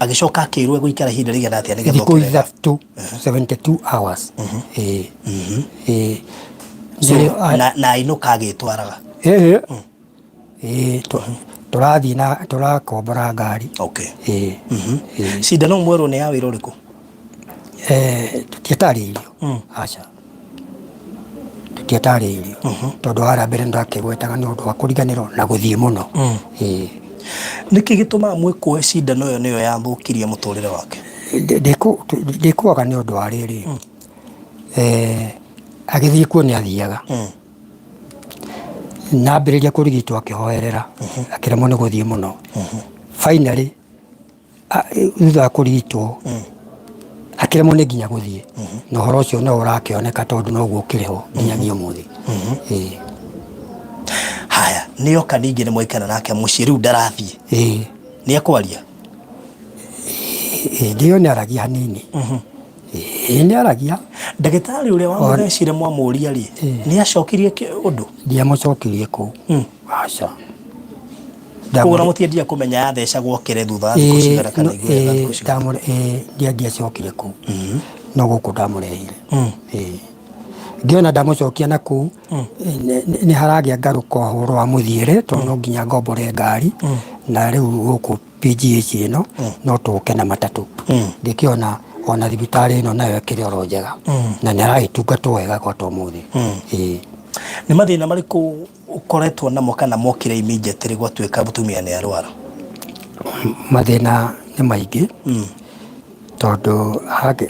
Agĩcoka akĩrwo egũikara ihinda rĩigana atĩa nĩgetha Thikũ oke wega? ithatũ, 72 hours. Ĩĩ. Ĩĩ. So, Nĩrĩo a- na ainũka agĩtwaraga? Ĩĩ. Ĩĩ, tũrathiĩ na tũrakombora ngari. Okay. Ĩĩ. Ĩĩ. Cindano mwerwo nĩ ya wĩra ũrĩkũ? Tũtiatarĩirio. Aca. Tũtiatarĩirio. Tondũ harĩa mbere nĩndakĩgwetaga nĩ ũndũ wa kũriganĩrwo na gũthiĩ mũno. Ĩĩ. Nĩkĩ gĩtũmaga mwĩkũe cindano ĩyo nĩyo yathũkirie mũtũrĩre wake? Ndĩkuaga nĩ ũndũ wa rĩrĩ, agĩthiĩ kuo nĩ athiaga. Na ambĩrĩria kũrigitwo akĩhoerera, akĩremwo nĩ gũthiĩ mũno. Finally thutha wa kũrigitwo akĩremwo nĩ nginya gũthiĩ na ũhoro ũcio no ũrakĩoneka tondũ noguo ũkĩrĩ ho nginyagia ũmũthĩ. Ĩĩ. Haya, nĩ oka ningĩ nĩ mwaikara nake mũciĩ rĩu ndarathiĩ. Ĩĩ. Nĩ ekwaria? Hĩndĩ ĩyo nĩ aragia hanini. Ĩĩ nĩ aragia. Ndagĩtarĩ ũrĩa wamũthecire mwamũria rĩ, nĩ acokirie ũndũ? Ndiamũcokirie kũu. Aca. Koguo ona mũtiendire kũmenya yathecagwo kĩre thutha wa thikũ cigana kana igũrũ thikũ cigana? Ndiacokire kũu. No gũkũ ndamũrehire. Ĩĩ. Ngĩona ndamũcokia na kũu nĩ haragĩa ngarũka ũhoro wa mũthiĩre, tondũ no nginya ngombore ngari, na rĩu gũkũ PGH ĩno no tũke na matatũ. Ngĩkĩona ona thibitarĩ ĩno nayo ĩkĩrĩ oro njega na nĩ aragĩtungatwo wega gwata ũmũthĩ. Ĩĩ. Nĩ mathĩna marĩkũ ũkoretwo namo kana mokire immediately gwatuĩka mũtumia nĩ arwara? Mathĩna nĩ maingĩ, tondũ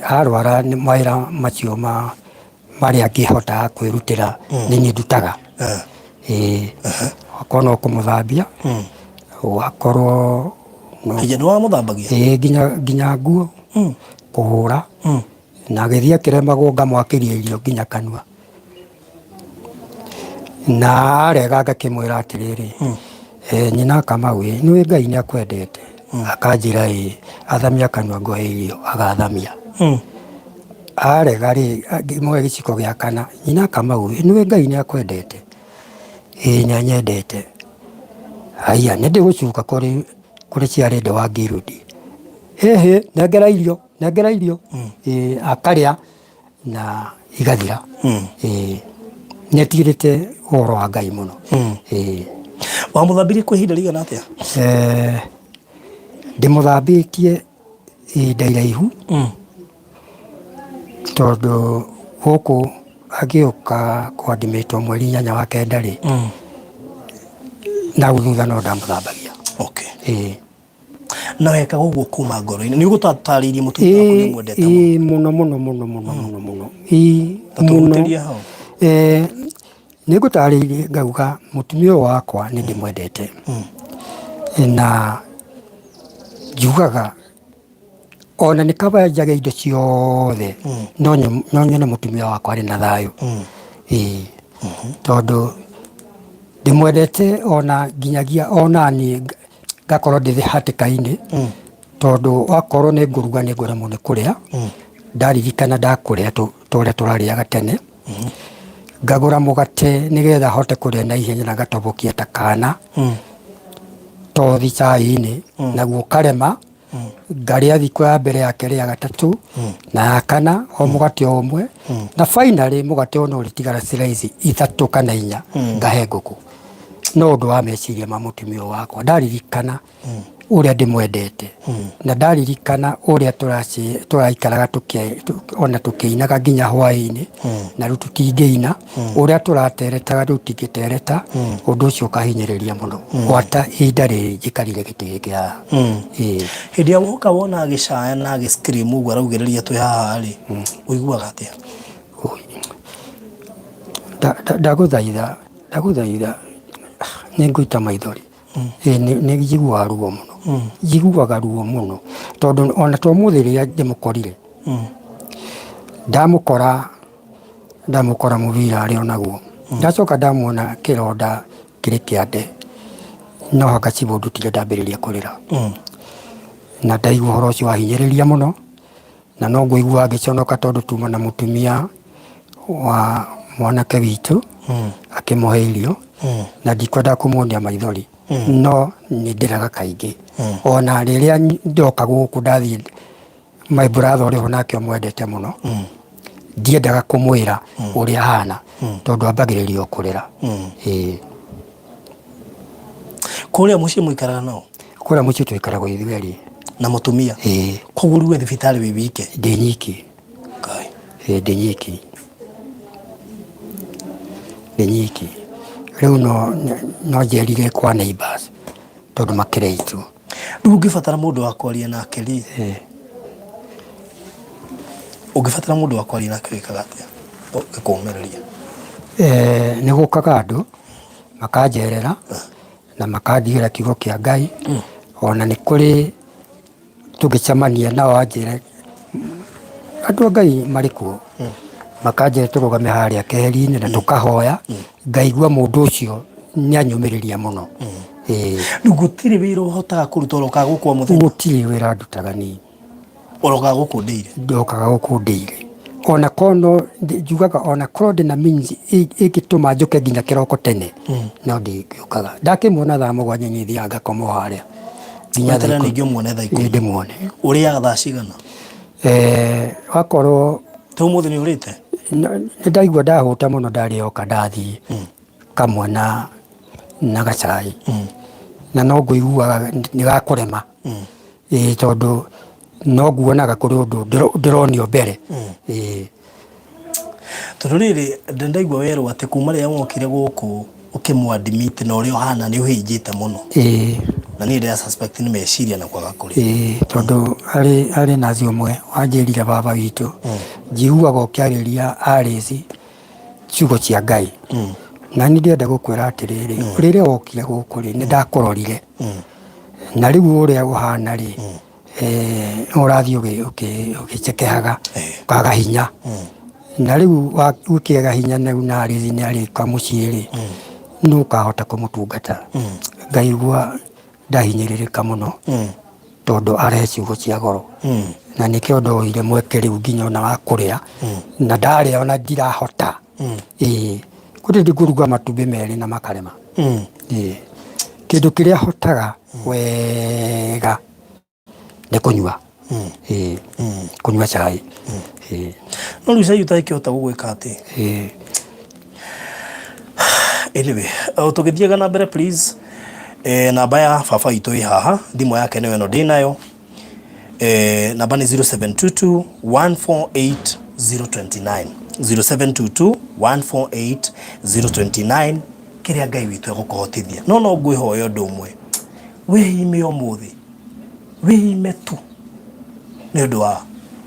arwara nĩ mawĩra macio ma marĩa angĩhota kwĩrutĩra nĩ niĩ ndutaga. Ĩĩ, akorwo no kũmũthambia, wakorwo no Nginya nĩ wamũthambagia? Ĩĩ, nginya nguo kũhũra, na agĩthiĩ akĩremagwo ngamwakĩria irio nginya kanua. Na arega ngakĩmwĩra atĩrĩrĩ, nyina Kamau ĩ, nĩũĩ Ngai nĩ akwendete? Akanjĩra ĩĩ, athamia kanua ngũhe irio, agathamia. Arega rĩ, ngĩmũhe gĩciko gĩa kana, nyina Kamau ĩ, nĩũĩ Ngai nĩ akwendete? Ĩĩ nĩ anyendete. Haiya nĩ ndĩgũcuka kũrĩ Chairlady wa Guild. Ĩhĩ, nengera irio, nengera irio. Ĩĩ akarĩa. Na igathira. Ĩĩ, nĩ etigĩrĩte ũhoro wa Ngai mũno. Ĩĩ. Wamũthambirie kwa ihinda rĩigana atĩa? Ndĩmũthambĩtie ihinda iraihu, tondũ gũkũ agĩũka kũandimĩtwo mweri 8 wa 9 rĩ, na thutha no ndamũthambagia. Ĩĩ. Na wekaga ũguo kuma ngoro-inĩ. Nĩ ũgũtatarĩirie mũtumia waku nĩ ũmwendete mũno. Ĩĩ mũno mũno mũno mũno mũno mũno. Ĩĩ Ta mũno. tũhutĩrie hau. Nĩ ngũtarĩirie ngauga mũtumia ũyũ wakwa nĩ ndĩmwendete. Na njugaga ona nĩ kaba njage indo ciothe no nyone mũtumia wakwa arĩ na thayũ. Ĩĩ, tondũ ndĩmwendete ona nginyagia ona niĩ ngakorwo ndĩ hatĩka-inĩ, tondũ wakorwo nĩ ngũruga nĩ ngũremwo nĩ kũrĩa, ndaririkana ndakũrĩa ta ũrĩa tũrarĩaga tene, ngagũra mũgate nĩgetha hote kũrĩa na ihenya na ngatobokia ta kana tothi cai-inĩ, naguo ũkarema. Ngarĩa thikũ ya mbere, ya kerĩ, ya gatatũ na ya kana, o mũgate o ũmwe, na finally mũgate ũyũ no ũrĩtigara slice ithatũ kana inya, ngahe ngũkũ. No ũndũ wa meciria ma mũtumia ũyũ wakwa, ndaririkana ũrĩa ndĩmwendete na ndaririkana ũrĩa tũraikaraga ona tũkĩinaga nginya hwaĩ-inĩ, na rĩu tũtingĩina, ũrĩa tũrateretaga rĩu tũtingĩtereta, ũndũ ũcio ũkahinyĩrĩria mũno gwata ihinda rĩrĩ njikarire gĩtĩ gĩkĩ haha. Ĩĩ. Hĩndĩ ĩrĩa woka wona agĩcaya na agĩ scream ũguo araugĩrĩria twĩ haha rĩ, ũiguaga atĩa? Ndagũthaitha, ndagũthaitha, nĩ ngũita maithori. Ĩĩ nĩ njiguaga ruo mũno, njiguaga ruo mũno tondũ ona to ũmũthĩ rĩrĩa ndĩmũkorire, ndamũkora ndamũkora mũbira arĩ o naguo, ndacoka ndamuona kĩronda kĩrĩ kĩande, no hanga cibũ ndutire ndambĩrĩria kũrĩra. Na ndaigua ũhoro ũcio wahinyĩrĩria mũno, na no ngũigua ngĩconoka tondũ tuma na mũtumia wa mwanake witũ akĩmũhe irio, na ndikwenda kũmuonia maithori, no nĩ ndĩraga kaingĩ. Ona rĩrĩa ndoka gũkũ ndathiĩ my brother ũrĩa ho nake ũmwendete mũno, ndiendaga kũmwĩra ũrĩa ahana tondũ ambagĩrĩria o kũrĩra. Ĩĩ. Kũrĩa mũciĩ mũikaraga nao? Kũrĩa mũciĩ tũikaraga ithuerĩ. Na mũtumia? Ĩĩ. Koguo rĩu wĩ thibitarĩ wĩ wike? Ndĩ nyiki. Ngai. Ĩĩ ndĩ nyiki. Ndĩ nyiki. Rĩu no njerire kwa neighbours tondũ makĩrĩ aitũ. Rĩu ũngĩbatara mũndũ wa kwaria nake rĩ, ũngĩbatara mũndũ wa kwaria nake wĩkaga atĩa? Ũngĩkũmĩrĩria. Nĩ gũkaga andũ makanjerera na makandigĩra kiugo kĩa Ngai, ona nĩ kũrĩ tũngĩcemania nao anjĩre andũ a Ngai marĩ kuo, makanjĩra tũrũgame harĩa keheri-inĩ na tũkahoya, ngaigua mũndũ ũcio nĩ anyũmĩrĩria mũno. Ĩĩ. Rĩu gũtirĩ wĩra ũhotaga kũruta ũrokaga gũkũ o mũthenya? Gũtirĩ wĩra ndutaga niĩ. Ũrokaga gũkũ ndĩire? Ndokaga gũkũ ndĩire. Ona korwo no, njugaga ona korwo ndĩna means ĩngĩtũma njũke nginya kĩroko tene, no ndingĩũkaga. Ndakĩmuona thaa 7 niĩ thiaga ngakoma o harĩa. Nginya thaa Weterere ikũmi. ningĩ ũmuone thaa 10. Ĩĩ ndĩmuone. Ũrĩaga thaa cigana? Eh, wakorwo Ta ũmũthĩ nĩ ũrĩte? Nĩ ndaigua ndahũta mũno ndarĩa o kandathi kamwe na na gacai na no ngũiguaga nĩ gakũrema ĩĩ tondũ no nguonaga kũrĩ ũndũ ndĩronio mbere ĩĩ. Tondũ rĩrĩ, ndĩ ndaigua werwo atĩ kuma rĩrĩa wokire gũkũ ũkĩmũ admit na ũrĩa ũhana nĩ ũhĩnjĩte mũno. Ĩĩ. Na niĩ ndĩra suspect nĩ meciria na kwaga kũrĩa. Ĩĩ tondũ harĩ harĩ nathi ũmwe wanjĩrire baba witũ njiguaga ũkĩarĩria Alice ciugo cia Ngai. Na niĩ ndĩrenda gũkwĩra atĩrĩrĩ, rĩrĩa wokire gũkũ rĩ, nĩ ndakũrorire. Na rĩu ũrĩa ũhana rĩ, ũrathiĩ ũgĩcekehaga ũkaga hinya. Na rĩu ũkĩaga hinya rĩu na Alice nĩ arĩũka mũciĩ rĩ, nũ ũkahota kũmũtungata? Ngaigua ndahinyĩrĩrĩka mũno tondũ arehe ciugo cia goro. Na nĩkĩo ndoire mweke rĩu nginya ona wa kũrĩa, na ndarĩa ona ndirahota. Ĩĩ, kũrĩ hĩndĩ ngũruga matumbĩ merĩ na makarema. Ĩĩ, kĩndũ kĩrĩa hotaga wega nĩ kũnyua. Ĩĩ, kũnyua cai. Ĩĩ. No rĩu cai ũtangĩkĩhota gũgwĩka atĩ? Ĩĩ. Anyway, tũgĩthiaga na mbere please, namba ya baba witũ ĩ haha, thimũ yake nĩyo ĩno ndĩnayo. Namba nĩ 0722 148 029 0722 148 029 kĩrĩa Ngai witũ egũkũhotithia. No no ngwĩhoya ũndũ ũmwe, wĩime ũmũthĩ, wĩime tu nĩ ũndũ wa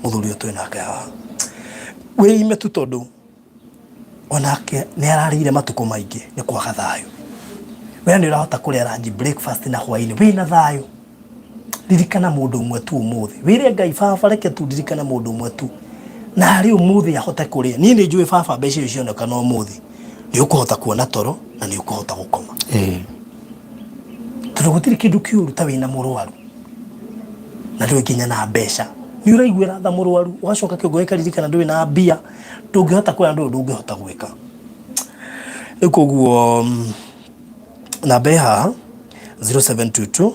mũthuri ũyũ twĩ nake haha, wĩime tu tondũ onake nĩ ararĩire matukũ maingĩ nĩ kwaga thayũ. We nĩ ũrahota kũrĩa lunch, breakfast na hwainĩ wĩna thayũ. Ririkana mũndũ ũmwe tu ũmũthĩ, wĩre Ngai baba reke tu ndirikane mũndũ ũmwe tu na arĩ ũmũthĩ ahote kũrĩa. Niĩ nĩ njũĩ baba mbeca icio cionekana ũmũthĩ nĩ ũkũhota kuona toro na nĩ ũkũhota gũkoma. Tondũ gũtirĩ kĩndũ kĩũru ta wĩna mũrwaru na ndũrĩ nginya na mbeca. Nĩ ũraiguĩra tha mũrwaru ũgacoka kĩongo gĩkaririkana ndũrĩ na mbia, ndũngĩhota kwĩra ndũrĩ ũndũ ũngĩhota gwĩka. Rĩu koguo namba ĩ haha 0722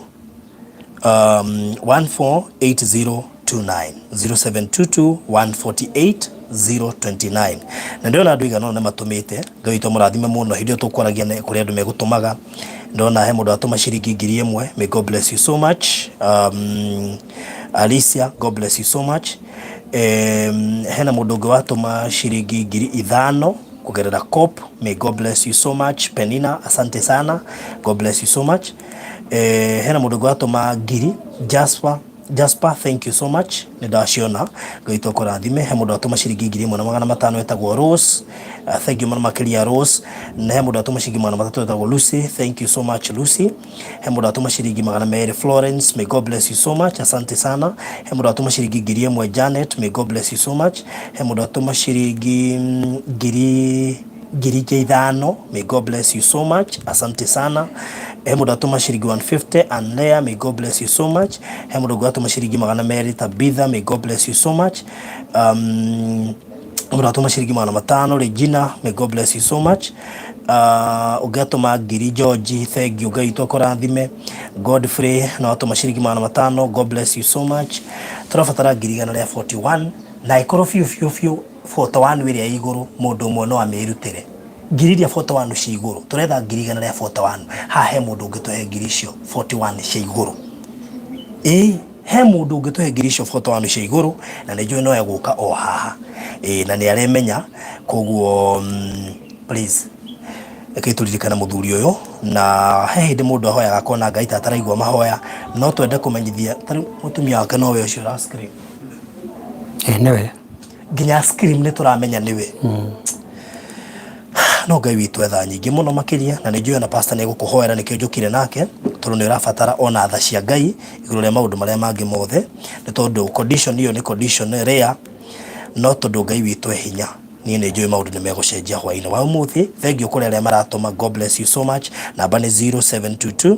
148029 0722 148 029 na ndĩrona andũ aigana ũna matũmĩte. Ngai witũ amũrathime mũno. Hĩndĩ ĩyo tũkwaragia kũrĩ andũ megũtũmaga, ndona he mũndũ atũma ciringi 1000. May God bless you so much. Alicia, God bless you so much. Hena mũndũ ũngĩ watũma ciringi 5000 kũgerera COP. May God bless you so much. Penina, asante sana, God bless you so much. Hena mũndũ ũngĩ watũma ngiri, Jasper, Jasper, thank you so much, nĩ ndaciona, Ngai witũ akũrathime. He mũndũ watũma ciringi 1500 etagwo Rose. Thank you mũno makĩria Rose. Na he mũndũ watũma ciringi 300 etagwo Lucy, thank you so much Lucy. He mũndũ watũma ciringi 200 Florence, may God bless you so much, asante sana. He mũndũ watũma ciringi 1000 Janet, may God bless you so much. He mũndũ watũma ciringi 5000, may God bless you so much, asante sana. He mũndũ watũma ciringi 150 Anlea, may God bless you so much. He mũndũ ũngĩ watũma ciringi 200 Tabitha, may God bless you so much. Mũndũ watũma ciringi 500 Regina, may God bless you so much. Ũngĩ atũma ngiri George, thank you, Ngai witũ akũrathime. Godfrey na watũma ciringi 500, God bless you so much. Tũrabatara 141,000 na ĩkorwo biũ biũ biũ 41 ĩrĩa ĩ igũrũ mũndũ ũmwe no amĩrutĩre. Ngiri iria 41 ci igũrũ, tũretha 141,000. Haha he mũndũ ũngĩtũhe ngiri icio 41 cia igũrũ? Ĩĩ, he mũndũ ũngĩtũhe ngiri icio 41 cia igũrũ, na nĩ njũĩ no egũka o haha. Ĩĩ, na nĩ aremenya, koguo please rekei tũririkane mũthuri ũyũ. Na he hĩndĩ mũndũ ahoyaga akona Ngai ta ataraigua mahoya, no twende kũmenyithia tarĩu mũtumia wake nowe ũcio ũra scream. Ĩĩ nĩwe. Nginya scream nĩ tũramenya nĩwe. No Ngai witũ etha nyingĩ mũno makĩria, na nĩ njũĩ ona pastor nĩ egũkũhoera, nĩkĩo njũkire nake, tondũ nĩ ũrabatara ona tha cia Ngai igũrũ rĩa maũndũ marĩa mangĩ mothe, nĩ tondũ condition ĩyo nĩ condition rare, no tondũ Ngai witũ e hinya, niĩ nĩ njũĩ maũndũ nĩ megũcenjia hwaĩ-inĩ wa ũmũthĩ. Thank you kũrĩ arĩa maratũma, God bless you so much. Namba nĩ 0722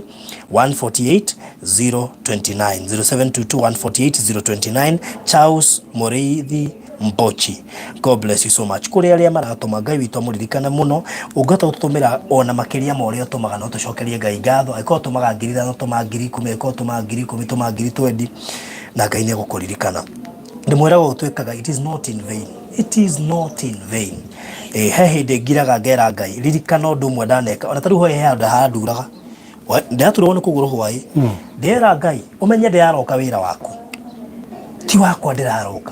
148 029 0722 148 029 Charles Mũrĩithi Mbochi, God bless you so much. Kũrĩ arĩa maratũma, Ngai witũ amũririkane mũno. Ũngĩhota gũtũtũmĩra ona makĩria ma ũrĩa ũtũmaga, no tũcokerie Ngai ngatho. Angĩkorwo ũtũmaga 5000, tũma 10,000. Angĩkorwo ũtũmaga 10,000, tũma 20,000, na Ngai nĩ egũkũririkana. Ndĩmwĩraga ũũ twĩkaga, it is not in vain, it is not in vain. Eh, he hĩndĩ ngiraga ngera Ngai, ririkana ũndũ ũmwe ndaneka, ona ta rĩu hwaĩ he handũ handuraga, ndĩraturagwo nĩ kũgũrũ hwaĩ, ndĩrera Ngai, ũmenye ndĩraroka wĩra waku, ti wakwa ndĩraroka,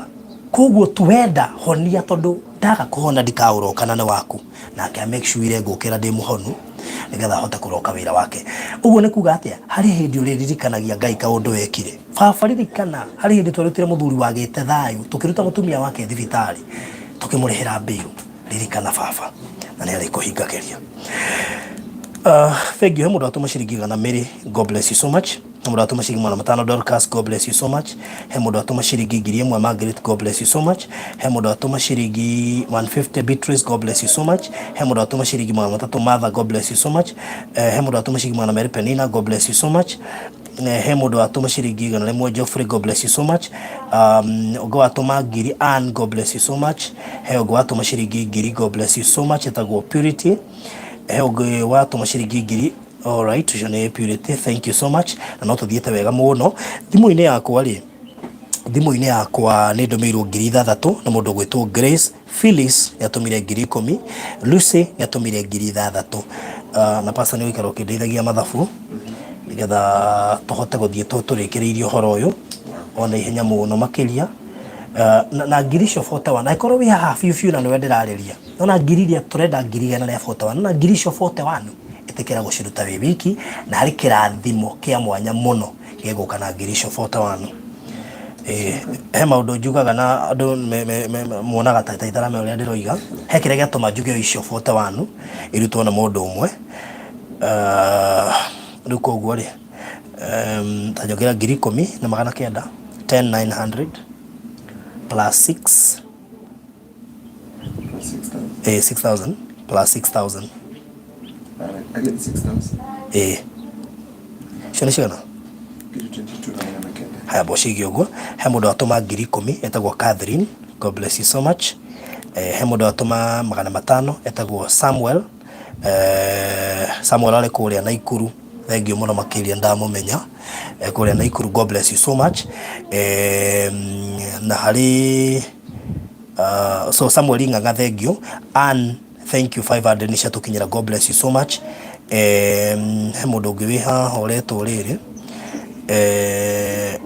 koguo tuwenda honia tondũ ndaga kũhona ndikaũroka na nĩ waku. Nake a make sure ngũkĩra ndĩ mũhonu nĩgetha ahote kũroka wĩra wake. Ũguo nĩ kuga atĩa? Harĩ hĩndĩ ũrĩririkanagia Ngai kaũndũ wekire. Baba ririkana, harĩ hĩndĩ twarutire mũthuri wagĩte thayũ, tũkĩruta mũtumia wake thibitarĩ, tũkĩmũrĩhĩra bill. Ririkana baba, na nĩ arĩkũhingagĩria. Thank you. He mũndũ watũma ciringi igana Mary, God bless you so much. He mũndũ watũma ciringi 500 Dorcas, God bless you so much. He mũndũ watũma ciringi 1000 Margaret, God bless you so much. He mũndũ watũma ciringi 150 Beatrice, God bless you so much. He mũndũ watũma ciringi 300 Martha, God bless you so much. He mũndũ watũma ciringi 200 Penina, God bless you so much. He mũndũ watũma ciringi 100 Geoffrey, God bless you so much. Ũngĩ watũma 1000 Ann, God bless you so much. He ũngĩ watũma ciringi 1000, God bless you so much, etagwo Purity. He ũngĩ watũma ciringi 1000, alright, ũcio nĩ Purity, thank you so much. Na no tũthiĩte wega mũno. Thimũ-inĩ yakwa rĩ, thimũ-inĩ yakwa nĩ ndũmĩirwo 6000 nĩ mũndũ ũgwĩtwo Grace. Phyllis nĩ atũmire 10,000, Lucy nĩ atũmire 6000. Na pastor nĩ ũgũikara ũkĩndeithagia mathabu nĩgetha tũhote gũthiĩ tũrĩkĩrĩirie ũhoro ũyũ ona ihenya mũno makĩria. Na ngiri icio 41, angĩkorwo wĩ haha biũ biũ na nĩwe ndĩrarĩria, nona ngiri iria tũrenda 141,000, nona ngiri icio 41 ĩtĩkĩra gũciruta wĩ wiki, na harĩ kĩrathimo kĩa mwanya mũno gĩgũka na ngiri icio 41. He maũndũ njugaga na andũ muonaga ta itaramenya ũrĩa ndĩroiga. He kĩrĩa gĩatũma njuge icio 41 irutwo nĩ mũndũ ũmwe. Rĩu koguo rĩ, ta njongera 10,900, 10,900 plus 6, 6,000 plus 6,000. Again 6,000. Icio nĩ cigana? 22,900. Haya, mboco igĩ ũguo. He mũndũ watũma 10,000 etagwo Catherine, God bless you so much. He mũndũ watũma 500 etagwo Samuel. Samuel arĩ kũrĩa Naikuru, thengiũ mũno makĩria, ndamũmenya kũrĩa Naikuru, God bless you so much. Na harĩ so Samuel Ng'ang'a, thengiũ. Ann, thank you, 500 nĩ ciatũkinyĩra, God bless you so much. He mũndũ ũngĩ wĩ haha ũretwo rĩrĩ,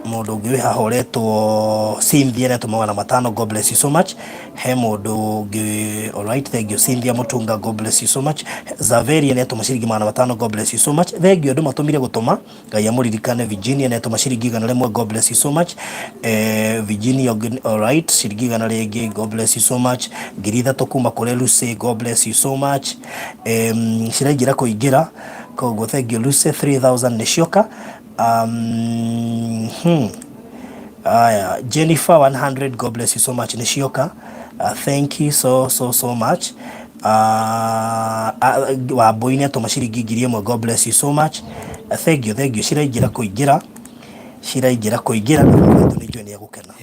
mũndũ ũngĩ wĩ haha ũretwo Cynthia nĩ atũma 500, God bless you so much. He mũndũ ũngĩ, alright, thank you Cynthia Mutunga, God bless you so much. Zaveria nĩ atũma ciringi 500, God bless you so much. Thank you andũ matũmire gũtũma, Ngai amũririkane. Virginia nĩ atũma ciringi 100, God bless you so much. Virginia, alright, ciringi 100 rĩngĩ, God bless you so much. 3000 kuma kũrĩ Lucy, God bless you so much. Ciraingĩra kũingĩra, koguo thank you Lucy, 3000 nĩ cioka. Aya, Jennifer 100, God bless you so much, nĩ cioka. Thank you so so so much. Wambui nĩ atũma ciringi 1000, God bless you so much. Thank you, thank you. Ciraingĩra kũingĩra, ciraingĩra kũingĩra, na baba witũ nĩ njũĩ nĩ egũkena.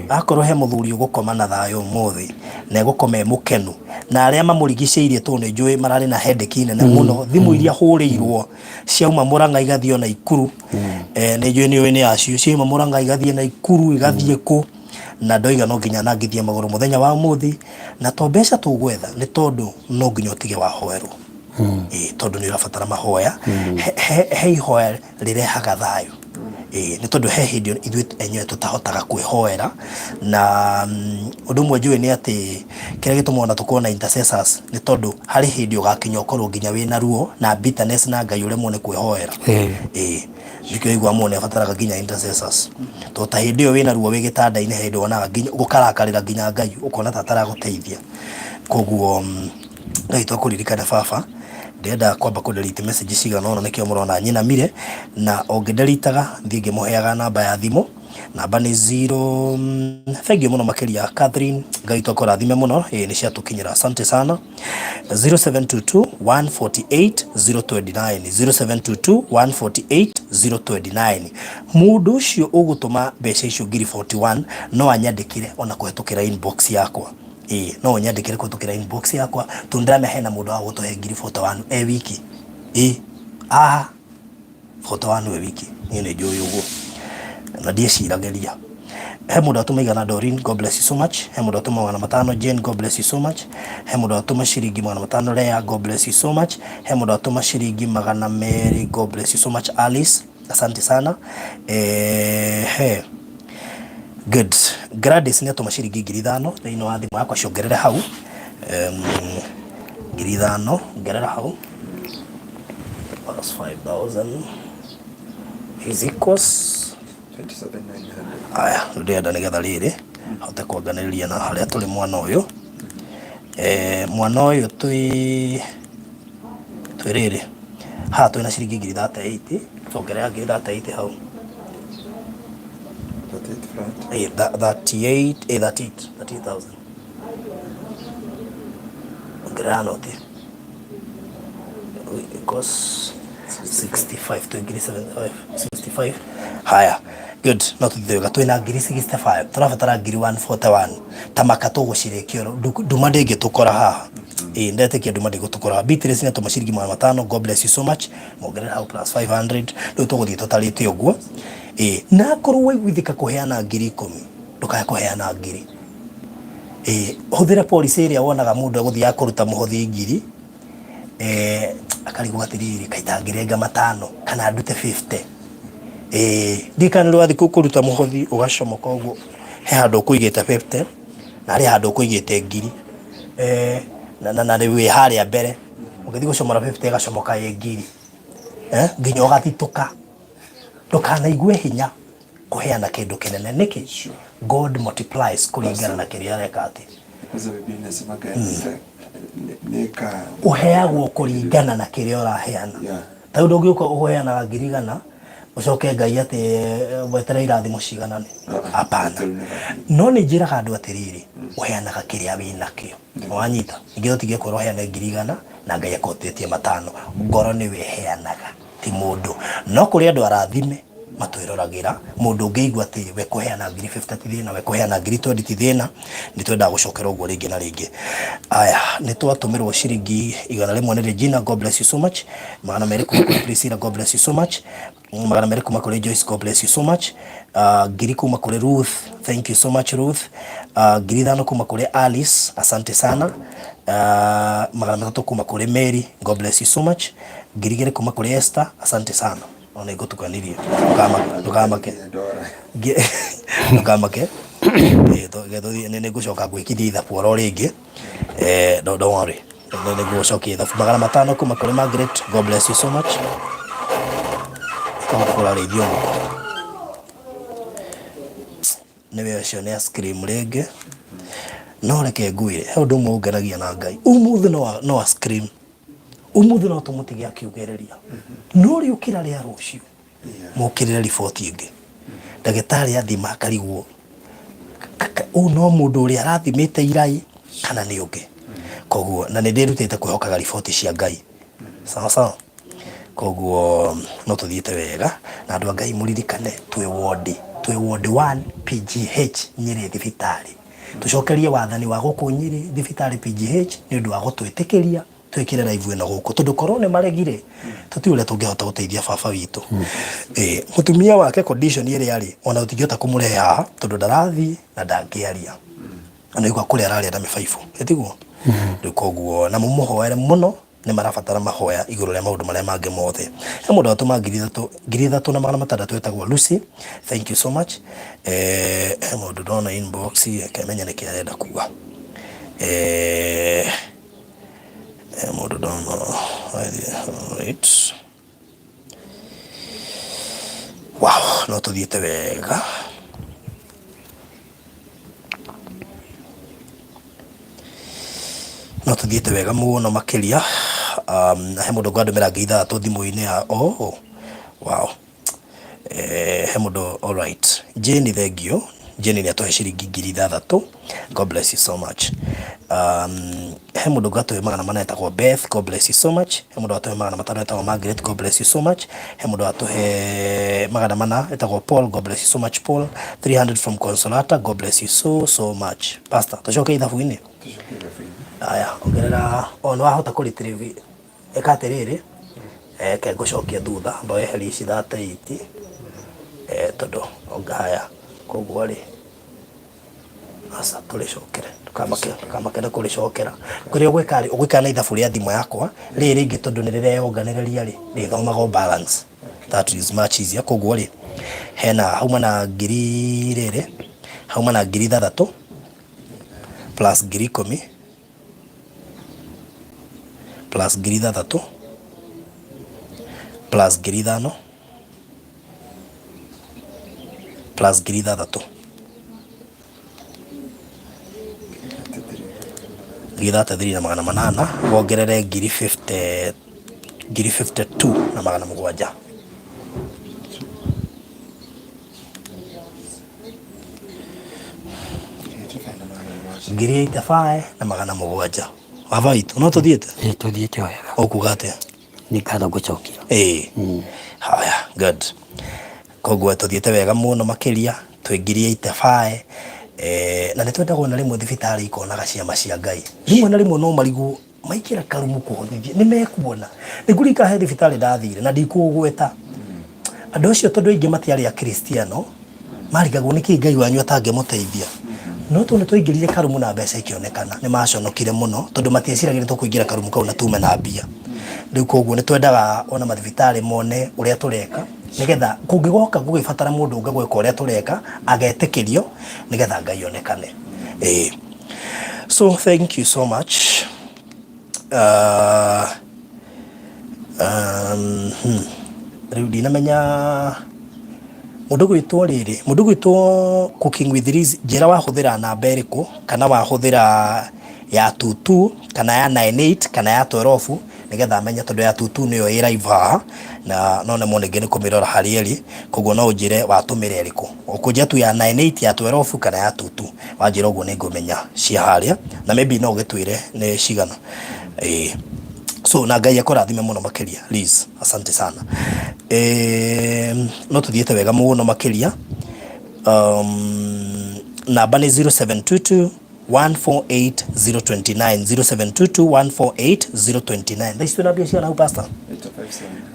Akorwo he mũthuri ũgũkoma na thayũ ũmũthĩ, na egũkoma e mũkenu, na arĩa mamũrigicĩirie tondũ nĩ njũĩ mararĩ na headache nene mũno, thimũ iria hũrĩirwo ciauma Mũrang'a igathiĩ ona Ikuru, nĩ njũĩ nĩ ũĩ nĩ acio, ciauma Mũrang'a igathiĩ na Ikuru, igathiĩ kũ, na ndoiga no nginya nangithie magũrũ mũthenya wa ũmũthĩ, na to mbeca tũgwetha, nĩ tondũ no nginya ũtige wahoerwo. Tondũ nĩ ũrabatara mahoya. He ihoya rĩrehaga thayũ. Nĩ tondũ he hĩndĩ ithuĩ enyewe tũtahotaga kwĩhoera, na ũndũ ũmwe njũĩ nĩ atĩ kĩrĩa gĩtũmaga ona tũkorwo na intercessors nĩ tondũ harĩ hĩndĩ ũgakinya ũkorwo nginya wĩna ruo na bitterness na Ngai ũremwo nĩ kwĩhoera. Nĩkĩo ũiguaga mũndũ nĩ abataraga nginya intercessors. Tondũ ta hĩndĩ ĩyo wĩna ruo wĩ gĩtanda-inĩ he hĩndĩ wonaga nginya ũkarakarĩra nginya Ngai ũkona ta ataragũteithia. Koguo Ngai twakũririkana baba, ndĩrenda kwamba kũ delete message cigana ũna nĩkĩo mũrona nyinamire, na o ngĩdeletaga thiĩ ngĩmũheaga namba ya thimũ, namba nĩ zero, thengiũ mũno makĩria Catherine, Ngai witũ akũrathime mũno, ĩĩ nĩ ciatũkinyĩra, asante sana. 0722 148 029, 0722 148 029. Mũndũ ũcio ũgũtũma mbeca icio ngiri 41 no anyandĩkĩre ona kũhetũkĩra inbox yakwa. Ĩĩ no ũnyandĩkĩre kũhetũkĩra inbox yakwa tondũ ndĩramenya hena mũndũ wa gũtũhe ngiri 41 e wiki. Ĩĩ haha 41 e wiki, niĩ nĩ njũĩ ũguo na ndiĩciragĩria. He mũndũ atũma igana Doreen, God bless you so much. He mũndũ atũma 500 Jane, God bless you so much. He mũndũ atũma ciringi 500 Lea, God bless you so much. He mũndũ atũma ciringi 200, God bless you so much Alice, asante sana. He good Gladys nĩ atũma ciringi 5,000 thĩinĩ wa thimũ yakwa, ciongerere hau. 5,000 ongerera hau, plus 5000 is equals 27,900. Aya, rĩu ndĩrenda nĩgetha rĩrĩ hote kuonganĩrĩria na harĩa tũrĩ mwana ũyũ. Mwana ũyũ twĩ rĩrĩ haha twĩna ciringi 38,000, tuongerera 38,000 hau. 38 flat. 38, 38, 38,000 ongerera noti equals 65 to 75, 65. Haya, good, no tuthiĩ wega, twĩna 65,000, tũrabatara 141,000 ta maka tũgũcirĩkia nduma ndĩngĩtũkora haha. Ĩĩ, ndetĩkia nduma ndĩgũtũkora haha. Beatrice nĩ atũma ciringi 500, God bless you so much. Mongerera hau plus 500. Rĩu tũgũthiĩ tũtarĩte ũguo. Ĩĩ, na akorwo waiguithĩka kũheana 10,000, ndũkae kũheana 1,000. Ĩĩ, hũthĩra policy ĩrĩa wonaga mũndũ egũthiaga kũruta mũhothi 1,000, akarigwo atĩrĩrĩ, kaĩ itangĩrenga 5 kana ndute 50. Ĩĩ, ndirikana nĩ wathiĩ kũruta mũhothi ũgacomoka ũguo, he handũ ũkũigĩte 50 na harĩ handũ ũkũigĩte 1,000. Na rĩu wĩ harĩa mbere, ũngĩthiĩ gũcomora 50 ĩgacomoka ĩ 1,000. Nginya ũgathitũka. Ndũkanaigue hinya kũheana kĩndũ kĩnene. Nĩkĩ? God multiplies kũringana na kĩrĩa areka atĩ. Kwanza Biblia inasemaga nĩka Ũheagwo kũringana na kĩrĩa ũraheana. Ta rĩu ndũngĩũka ũheanaga 100,000 ũcoke Ngai atĩ weterere irathimo ciganane. Hapana. No nĩ njĩraga andũ atĩrĩrĩ, ũheanaga kĩrĩa wĩnakĩo. Wanyita? Ningĩ tũtige kwĩrwo ũheane 100,000 na Ngai akũhotithĩtie 5. Ngoro nĩwe ĩheanaga, ti mũndũ. No kũrĩ andũ arathime matwĩroragĩra, mũndũ ũngĩigua atĩ we kũheana 50,000 ti thĩna, we kũheana 20,000 ti thĩna, nĩ twendaga gũcokera ũguo rĩngĩ na rĩngĩ. Aya, nĩ twatũmĩrwo ciringi 100 nĩ Regina, God bless you so much. 200 kuma kũrĩ Priscilla, God bless you so much. 200 kuma kũrĩ Joyce, God bless you so much. 1,000 kuma kũrĩ Ruth, thank you so much Ruth. 5,000 kuma kũrĩ Alice, asante sana. 300 kuma kũrĩ Mary, God bless you so much. 2,000 kuma kũrĩ Esther, asante sana. Ona ngũtukanirie, ndũkamake, ndũkamake. Nĩ ngũcoka gwĩkithia ithabu oro rĩngĩ. Don't worry, nĩ ngũgũcokia ithabu. 500 kuma kũrĩ Margaret, God bless you so much. Kũrarĩithio ngũkũ nĩwe ũcio nĩ ice cream rĩngĩ. No reke ngwĩre, he ũndũ ũmwe ũngenagia na Ngai. Ũmũthĩ no ice cream, ũmũthĩ no tũmũtige akiugĩrĩria, no rĩũkĩra rĩa rũciũ mũkĩrĩre riboti ĩngĩ, ndagĩtarĩ athima akarigwo ũũ no mũndũ ũrĩa arathimĩte irai kana nĩ ũngĩ. Koguo na nĩ ndĩrutĩte kwĩhokaga riboti cia Ngai. Sawa sawa. Koguo no tũthiĩte wega na andũ a Ngai, mũririkane twĩ ward 1 PGH Nyĩrĩ thibitarĩ. Tũcokerie wathani wa gũkũ Nyĩrĩ thibitarĩ PGH nĩ ũndũ wa gũtwĩtĩkĩria twĩkĩre live ĩno gũkũ, tondũ korwo nĩ maregire tũtiũĩ ũrĩa tũngĩhota gũteithia baba witũ. Mũtumia wake condition ĩrĩa arĩ, ona tũtingĩhota kũmũrehe haha tondũ ndarathiĩ na ndangĩaria, na nĩgua kũrĩa araria na mĩbaibũ, ĩtiguo rĩu. Koguo na mũmũhoere mũno, nĩ marabatara mahoya igũrũ rĩa maũndũ marĩa mangĩ mothe. He mũndũ watũma 3,000, 3,600, etagwo Lucy, thank you so much. He mũndũ ndona inbox, reke menye nĩkĩ arenda kuga. He mũndũ ndona, right. Wow, no tũthiĩte wega, no tũthiĩte wega mũno makĩria. He mũndũ ngwandũmĩra 6,000 thimũ-inĩ ya, oh wow. He mũndũ, alright, Jane, thank you Jane, nĩ atũhe ciringi 6,000, God bless you so much. He mũndũ ngatũhe 400 etagwo Beth, God bless you so much. He mũndũ watũhe 500 etagwo Margaret, God bless you so much. He mũndũ watũhe 400 etagwo Paul, God bless you so much Paul. 300 from Consolata, God bless you so so much. Pastor, tũcoke ithabu-inĩ. Aya, ongerera o nĩ wahota kũretrieve. Ĩka atĩrĩrĩ, ke ngũcokia thutha, amba weherie ici 38, tondũ haya koguo rĩ. Aca tũrĩcokere, ndũkamake ndũkamake nĩ kũrĩcokera. Kĩrĩa ũgwĩka rĩ, ũgwĩka na ithabu rĩa thimũ yakwa, rĩrĩ rĩngĩ tondũ nĩ rĩreyonganĩrĩria rĩ, rĩthomaga o balance. That is much easier. Koguo rĩ, hena hauma na ngiri rĩrĩ, hauma na 6000 plus 10,000 plus 6000 plus 5000 plus 6000. 33,800 wongerere ngiri 50 ngiri 52 na magana mũgwanja. 85,700. Baba witũ, no tũthiĩte? Ĩ, tũthiĩte wega. Ũkuga atĩa? Nĩ ngatho ngũcokia. Ĩĩ, haya, good. Koguo tũthiĩte wega mũno makĩria, twĩ 85. Na nĩ twendaga ona rĩmwe thibitarĩ ikonaga ciama cia Ngai. Rĩmwe na rĩmwe no marigwo maingĩra karumu kũhotithia nĩ mekuona. Nĩ ngũririkana he thibitarĩ ndathire na ndikũgweta. Andũ acio tondũ aingĩ matiarĩ akristiano, marigagwo nĩkĩ Ngai wanyu atangĩmũteithia. No tondũ nĩ twaingĩrire karumu na mbeca ikĩonekana, nĩ maconokire mũno tondũ matieciragia nĩ tũkũingĩra karumu kau na tume na mbia. Rĩu koguo nĩ twendaga ona mathibitarĩ mone ũrĩa tũreka nĩgetha kũngĩgoka gũgĩbatara mũndũ ũngĩ gwĩka ũrĩa tũreka agetĩkĩrio nĩgetha Ngai onekane. Ĩĩ. So thank you so much. Rĩu ndinamenya mũndũ gwĩtwo rĩrĩ, mũndũ gwĩtwo Cooking with Liz, njĩra wahũthĩra namba ĩrĩkũ, kana wahũthĩra ya 22 kana ya 98 kana ya 12, nĩgetha menye, tondũ ya 22 nĩyo ĩ live haha na no nemwo ningĩ nĩ kũmĩrora harĩa ĩrĩ. Koguo no ũnjĩre watũmĩra ĩrĩkũ, ũkũnjĩra tu ya 98, ya 12 kana ya 22. Wanjĩra ũguo nĩ ngũmenya cia harĩa na maybe no ũgĩtwĩre nĩ cigana. Ĩĩ, so na Ngai akũrathime mũno makĩria, Liz, asante sana. No tũthiĩte wega mũno makĩria. Namba nĩ 0722 148 029, 0722 148 029. Thaa ici twĩna mbia cigana hau, pastor?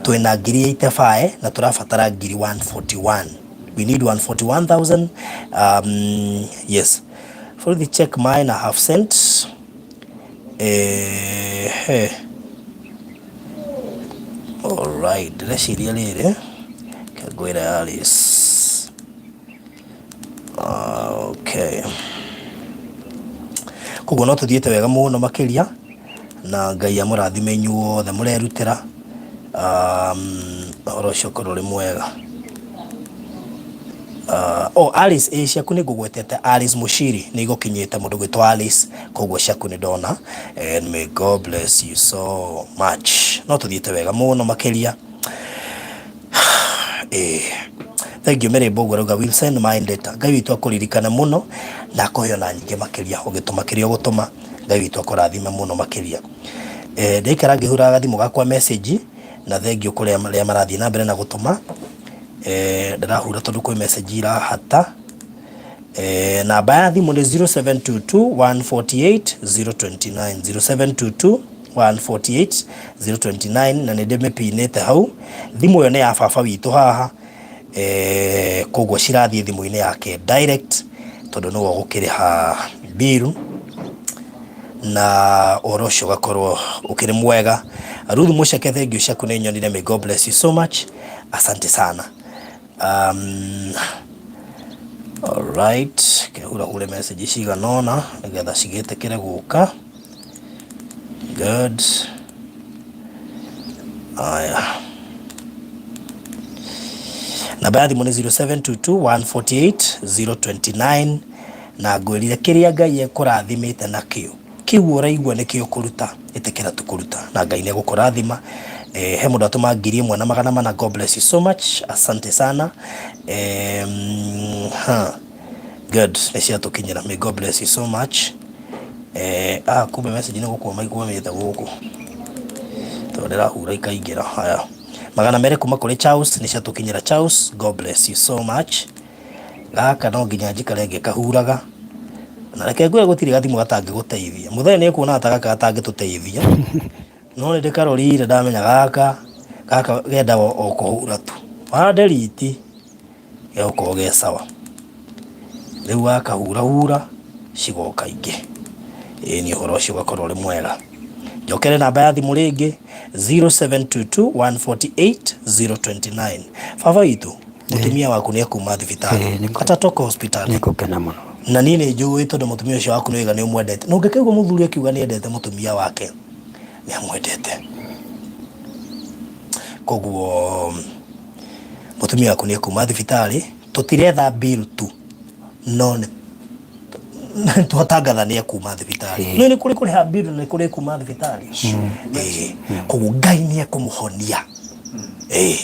Twĩna 85,000 na tũrabatara 141,000. We need 141,000. Yes, for the check mine I have sent. Alright, ndĩreciria rĩrĩ ngwĩre Alice. Okay, koguo no tũthiĩte wega mũno makĩria na Ngai amũrathime inyuothe mũrerutĩra. Ũhoro ũcio ũkorwo ũrĩ mwega. Oh, Alice, ĩ ciaku nĩ ngũgwetete. Alice Mushiri, nĩ igũkinyĩte, mũndũ gwĩtwo Alice, koguo ciaku nĩ ndona, and may God bless you so much. No tũthiĩte wega mũno makĩria. Thank you. Mary Mbogo arauga, "Will send mine later." Ngai witũ akũririkane mũno na akũhe ona nyingĩ makĩria ũgĩtũma kĩrĩa ũgũtũma. Ngai witũ akũrathime mũno makĩria. Ndaikara ngĩhuraga gathimũ gakwa message, na thank you kũrĩ arĩa marathiĩ na mbere na gũtũma. Ndĩrahura tondũ kwĩ message irahata. Namba ya thimũ nĩ 0722 148 029, 0722 148 029, na nĩ ndĩmĩpinĩte hau. Thimũ ĩyo nĩ ya baba witũ haha, koguo cirathiĩ thimũ-inĩ yake direct tondũ nĩwe ũgũkĩrĩha bill na ũhoro ũcio ũgakorwo ũkĩrĩ mwega. Ruth Mũceke, thank you, ciaku nĩ nyonire. May God bless you so much, asante sana. Alright, kehurahure message cigana ũna nĩgetha cigĩtĩkĩre gũka. Good. Aya, namba ya thimũ nĩ 0722 148 029, na ngwĩrire kĩrĩa Ngai ekũrathimĩte nakĩo, kĩu ũraigua nĩkĩo kũruta, ĩtĩkĩra tu kũruta na Ngai nĩ egũkũrathima. He mũndũ atũma 1,400. God bless you so much, asante sana. Good, nĩ ciatũkinyĩra. May God bless you so much. Kumbe message nĩ gũkwama ikwamĩte gũkũ tondũ ndĩrahura ikaingĩra. Haya, 200 kuma kũrĩ Charles, nĩ ciatũkinyĩra. Charles, God bless you so much. Gaka no nginya njikare ngĩkahuraga, na reke ngwĩre gũtirĩ gathimũ gatangĩgũteithia. Mũthenya nĩ ekuona ta gaka gatangĩtũteithia, no nĩ ndĩkarorire ndamenya gaka gaka gendaga o kũhura tu, wa delete gegũkorwo ge sawa. Rĩu wakahurahura Cigoka ingĩ. Ĩĩ nĩ ũhoro ũcio ũgakorwo ũrĩ mwega. Njokere namba ya thimũ rĩngĩ 0722 148 029. Baba witũ, mũtumia waku nĩ ekuma thibitarĩ. Ĩĩ, nĩ ngũ- Atatoka hospital. Nĩ ngũkena mũno. Na niĩ nĩ njũĩ tondũ mũtumia ũcio waku nĩ wega nĩ ũmwendete. Na ũngĩkaigua mũthuri akiuga nĩ endete mũtumia wake, nĩ amwendete. Koguo mũtumia waku nĩ ekuma thibitarĩ, tũtiretha bill tu, no nĩ twatangatha nĩ ekuma thibitarĩ. Nĩ nĩ kũrĩ kũrĩha bill na nĩ kũrĩ kuma thibitarĩ. Ĩĩ, koguo Ngai nĩ ekũmũhonia. Ĩĩ,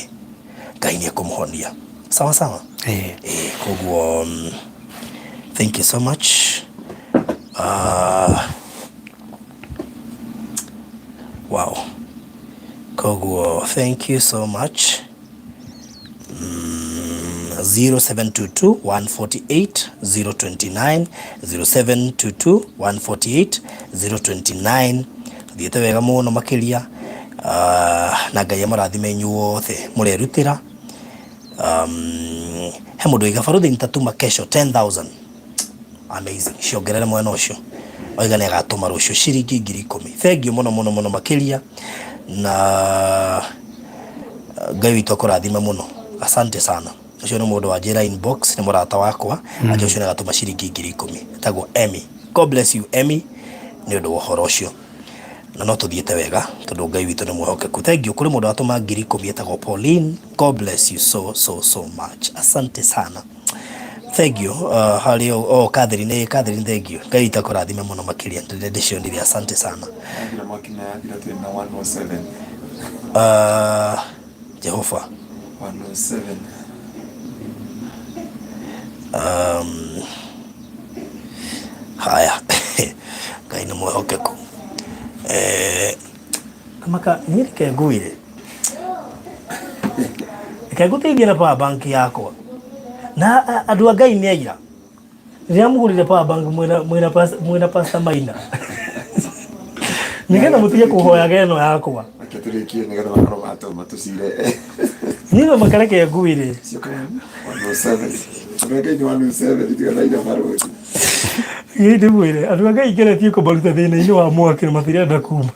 Ngai nĩ ekũmũhonia. Sawa sawa. Ĩĩ. Ĩĩ, koguo thank you so much. Wow. Koguo thank you so much. 0722 148 029 0722 148 029 thiĩte wega mũno makĩria. Na Ngai amũrathime inyuothe mũrerutĩra. He mũndũ oiga baruthi nitatuma kesho 10,000. Amazing. Ciongerere mwena ũcio. Oiga nĩ agatũma rũciũ ciringi 10,000. Thank you mũno mũno mũno makĩria na Ngai witũ akũrathime mũno. Asante sana. Ũcio nĩ mũndũ wanjĩra inbox, nĩ mũrata wakwa. Ati ũcio nĩ agatũma ciringi 10,000. Etagwo Emmy. God bless you Emmy nĩ ũndũ wa ũhoro ũcio. Na no tũthiĩte wega tondũ Ngai witũ nĩ mwĩhokeku. Thank you. Kũrĩ mũndũ watũma 10,000 etagwo Pauline. God bless you so so so much. Asante sana. Thank you. Harĩ oh, Catherine, Catherine, thank you. Ngai witũ akũrathime mũno makĩria. Ndĩrĩ ndĩcionire. Asante sana. Yathira mwaki na yathira twĩ na 107. Jehova. 107. Haya. Ngai nĩ mwĩhokeku. Kamaka niĩ reke ngwĩre. Reke ngũteithie na power bank yakwa. Na andũ a Ngai nĩ aira. Rĩrĩa mũgũrire power bank mwĩna Pastor Maina. Nĩgetha mũtige kũhoyaga ĩno yakwa. Reke tũrĩkie nĩgetha makorwo matũma tũcire. Niĩ no makareke ngwĩre. 107. Andũ a Ngai nĩ 107 tiga barũthi. Niĩ ndĩmwĩre andũ a Ngai ngeretie kũmaruta thĩna-inĩ wa mwaki na matirenda kuma.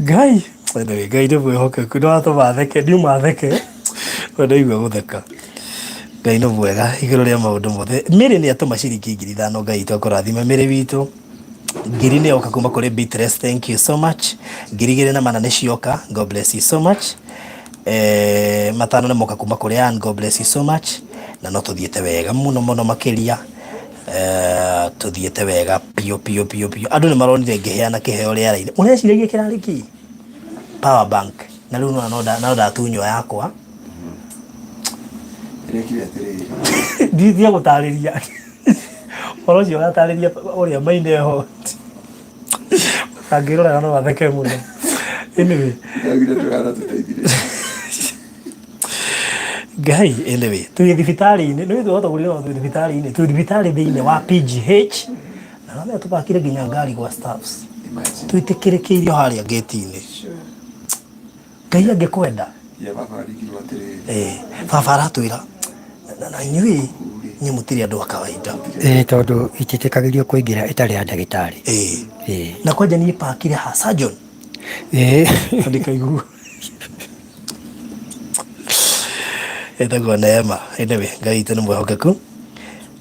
Ngai, anyway, Ngai nĩ mwĩhokeku nĩ watũma theke, ndiuma theke, we ndaigua gũtheka. Ngai nĩ mwega igũrũ rĩa maũndũ mothe. Mary nĩ atũma ciringi 5,000, Ngai witũ akũrathime Mary witũ. Ngiri nĩ yoka kuma kũrĩ Beatrice, thank you so much. 2400 nĩ cioka, God bless you so much. 500 nĩ moka kuma kũrĩ Ann, God bless you so much. Na no tũthiĩte wega mũno mũno makĩria. Tũthiĩte wega biũ biũ biũ biũ. Andũ nĩ maronire ngĩheana kĩheo rĩera-inĩ. Ũreciragia kĩrarĩ kĩ? Power bank. Na rĩu nĩwona no ndatunywo yakwa. Ĩrekire atĩrĩrĩ. Ndithia gũtarĩria. Ũhoro ũcio ũratarĩria ũrĩa maine ho. Angĩrora no atheke mũno. Anyway. Ndagire tũgana tũteithirie. Ngai, anyway, twĩ thibitarĩ-inĩ, nĩ wĩtũ wahota kũrĩra twĩ thibitarĩ-inĩ, twĩ thibitarĩ thĩinĩ wa PGH, na no tũbakire nginya ngari gwa staffs. Imagine. Twĩtĩkĩrĩkĩirio harĩa gate-inĩ. Ngai angĩkwenda. Ya baba arigirwo atĩrĩrĩ. Baba aratwĩra, na inyuĩ, inyuĩ mũtirĩ andũ a kawaida. Tondũ itiĩtĩkagĩrio kũingĩra ĩtarĩ ya ndagĩtarĩ. Na kwanja niĩ pakire ha surgeon. Ndikaigua. Ĩtagwo Neema. Anyway, Ngai witũ nĩ mwĩhokeku.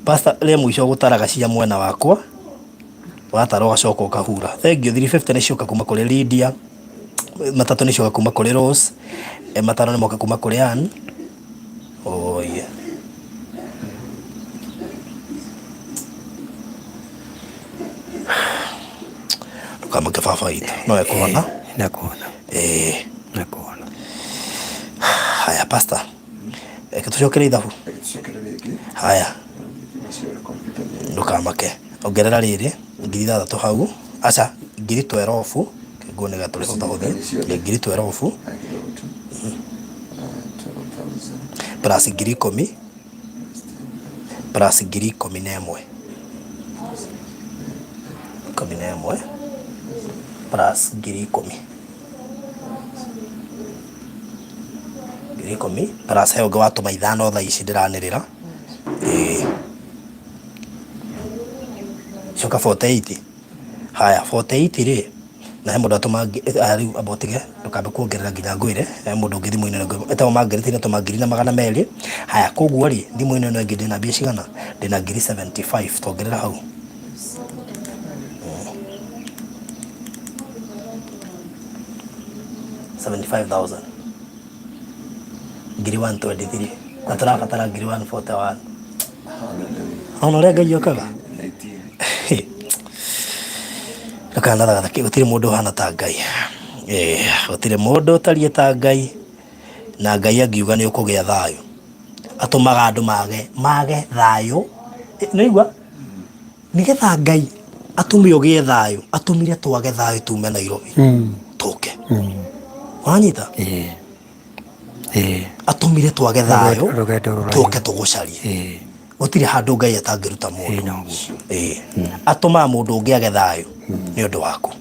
Pastor, rĩa mũico gũtaraga cia mwena wakwa. Watara ũgacoka ũkahura. Thank you. 350 nĩ cioka kuma kũrĩ Lydia. 3 nĩ cioka kuma kũrĩ Rose. 5 nĩ moka kuma kũrĩ Ann. Oh yeah. Ndũkamake baba witũ. No ekũhona. Nĩekũhona. Nĩekũhona. Haya pastor. Reke tũcokere ithabu. Reke tũcokere rĩngĩ. Haya. Maciaro kompiuta nĩ. Ndũkamake. Ongerera rĩrĩ 6,000 hau. Aca 12,000. Nguo nĩ gatũrĩ hũthahũthie. 12,000. Plus 10,000. Plus 11,000. 11 plus 10,000. 10,000 plus he ũngĩ watũma 5 thaa ici ndĩranĩrĩra. Ĩĩ. Coka 48. Haya 48 rĩ, na he mũndũ atũma aya rĩu amba ũtige ndũkambe kuongerera nginya ngwĩre, he mũndũ ũngĩ thimũ-inĩ ĩno ĩngĩ etagwo Margaret nĩ atũma 1,200. Haya koguo rĩ, thimũ-inĩ ĩno ĩngĩ ndĩna mbia cigana? Ndĩna 75,000 tuongerera hau. 75,000. 123,000 na tũrabatara 141,000. Ona ũrĩa Ngai okaga. Ndũkanathagatha gũtirĩ mũndũ ũhana ta Ngai. Gũtirĩ mũndũ ũtariĩ ta Ngai na Ngai angiuga nĩ ũkũgĩa thayũ atũmaga andũ mage mage thayũ. Nĩwaigua? Nĩgetha Ngai atũme ũgĩe thayũ atũmire twage thayũ tume Nairobi tũke. Wanyita? Atũmire twage thayũ Rũgendo rũraihu. tũke tũgũcarie. Gũtirĩ handũ Ngai atangĩruta mũndũ. Noguo. Atũmaga mũndũ ũngĩ age thayũ nĩ ũndũ waku.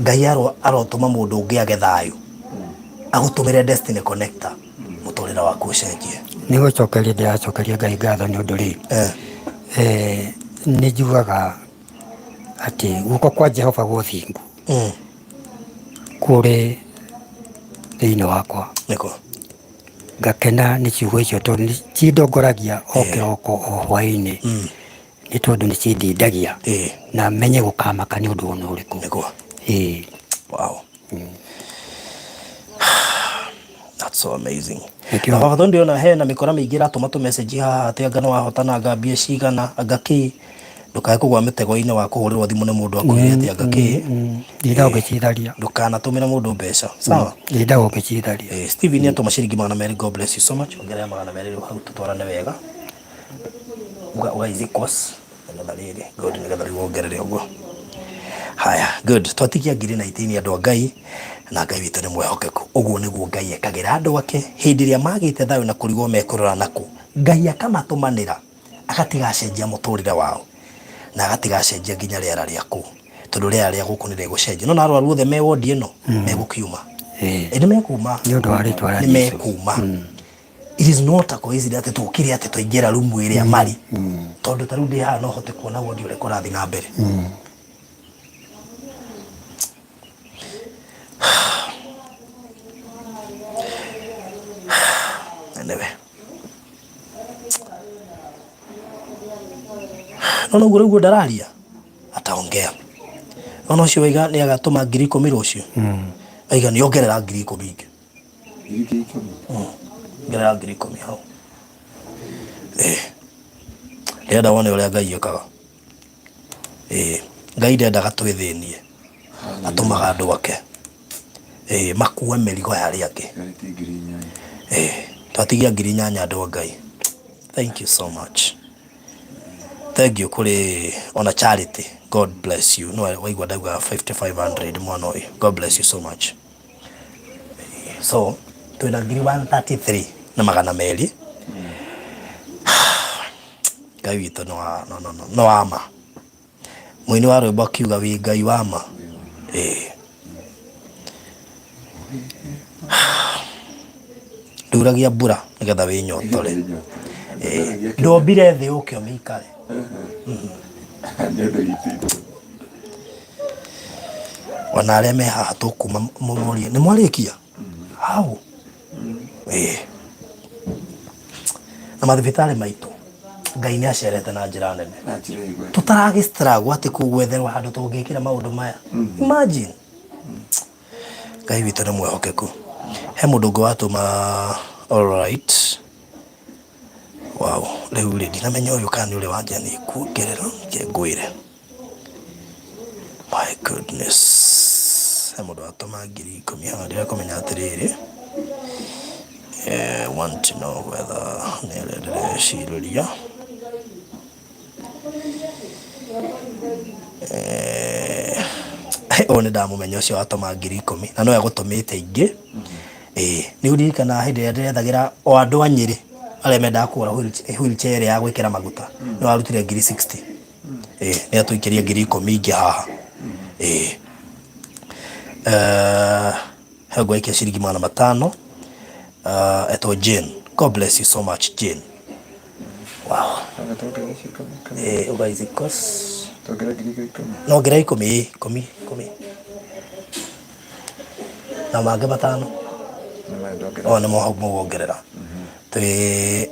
Ngai arotũma mũndũ ũngĩ age thayũ agũtũmĩre destiny connector mũtũrĩre waku ũcenjie. Nĩ gũcokeria ndĩracokeria Ngai ngatho nĩ ũndũ rĩ, nĩ njugaga atĩ guoko kwa Jehova gwa ũthingu kũrĩ thĩinĩ wakwa. Nĩkũ? Ngakena nĩ ciugo icio tondũ nĩ cindongoragia o kĩroko o hwaĩ-inĩ nĩ tondũ nĩ cindindagia na menye gũkamaka nĩ ũndũ ona ũrĩkũ. Nĩguo. Ĩĩ. Wow. That's so amazing. Nĩkĩo- Na baba ndĩrona hena mĩkora mĩingĩ ĩratũma tũ message haha atĩ anga nĩ wahotana anga mbia cigana anga kĩ ndũkae kũgwa mĩtego-inĩ wa kũhũrĩrwo thimũ nĩ mũndũ akwĩre atĩ anga kĩ. Ndindaga ũgĩcitharia. Ndũkanatũmĩre mũndũ mbeca. Sawa? Ndindaga ũgĩcitharia. Steven nĩ atũma ciringi 200. God bless you so much. Ongerera 200 rĩu hau tũtwarane wega. Uga uga is equals nĩgetha rĩrĩ good nĩgetha rĩu wongerere ũguo. Haya good twatigia 19,000 andũ a Ngai na Ngai witũ nĩ mwĩhokeku. Ũguo nĩguo Ngai ekagĩra andũ ake hĩndĩ ĩrĩa magĩte thayũ na kũrigwo mekũrora nakũ. Ngai akamatũmanĩra agatiga acenjia mũtũrĩre wao na agatiga acenjia nginya rĩera rĩa kũu tondũ rĩera rĩa gũkũ nĩ rĩgũcenjia. Nĩwona arwaru othe me wondi ĩno megũkiuma. Ĩ nĩ mekuma. Nĩ ũndũ wa rĩtwa rĩa Nĩ Jesũ. mekuma. It is not a coincidence atĩ tũkire atĩ twaingĩra rumu ĩrĩa marĩ tondũ ta rĩu ndĩ haha no hote kuona wondi ũrĩa kũrathiĩ na mbere. Anyway. Nona ũguo rĩu ndararia ataongea. Nona ũcio waiga nĩ agatũma 10,000 rũciũ. Aiga nĩ ongerera 10,000 ingĩ. Ongerera 10,000 hau. Ndĩrenda wone ũrĩa Ngai ekaga. Ngai ndendaga twĩthĩnie. Atũmaga andũ ake makue mĩrigo ya arĩa angĩ. Twatigia 8,000 andũ a Ngai. Thank you so much. Thank you kũrĩ ona Charity. God bless you. No waigua ndauga 5,500 mwana ũyũ. God bless you so much. So twĩna 133,200. Ngai witũ nĩ wa no no no nĩ wa ma. Mũini wa rwĩmbo akiuga wĩ Ngai wa ma. Nduragia mbura nĩgetha wĩnyotore. Ndombire thĩ ũke ũmĩikare. Ona arĩa me haha tũkuma mũmorie nĩ mwarĩkia? Hau. Na mathibitarĩ maitũ Ngai nĩ acerete na njĩra nene. Tũtaragĩ struggle atĩ gwetherwo handũ tũngĩkĩra maũndũ maya. Imagine. Ngai witũ nĩ mwĩhokeku. He mũndũ ũngĩ watũma all right. Wow, rĩu rĩ ndinamenya ũyũ kana nĩ ũrĩa wanjia nĩ kuongerera reke ngwĩre. My goodness. He mũndũ watũma 10,000 haha ndĩrekũmenya atĩrĩrĩ. Want to know whether nĩ ũrĩa ndĩrecirĩria. Ũyũ nĩ ndamũmenya ũcio watũma 10,000 na nowe egũtũmĩte ingĩ. Nĩ ũririkanaga hĩndĩ ĩrĩa ndĩrethagĩra o andũ a Nyĩrĩ arĩa mendaga kũgũra wheelchair ĩrĩa ya gwĩkĩra maguta nĩ warutire 60,000. Nĩ atũikĩria 10,000 ingĩ haha. He ũngĩ waikia ciringi 500 etwo Jane. God bless you so much Jane. Wow. Eh, uga is equals no ngira ikũmi ĩ, ikũmi ikũmi na mangĩ matano o nĩmo hau mũwongerera twĩ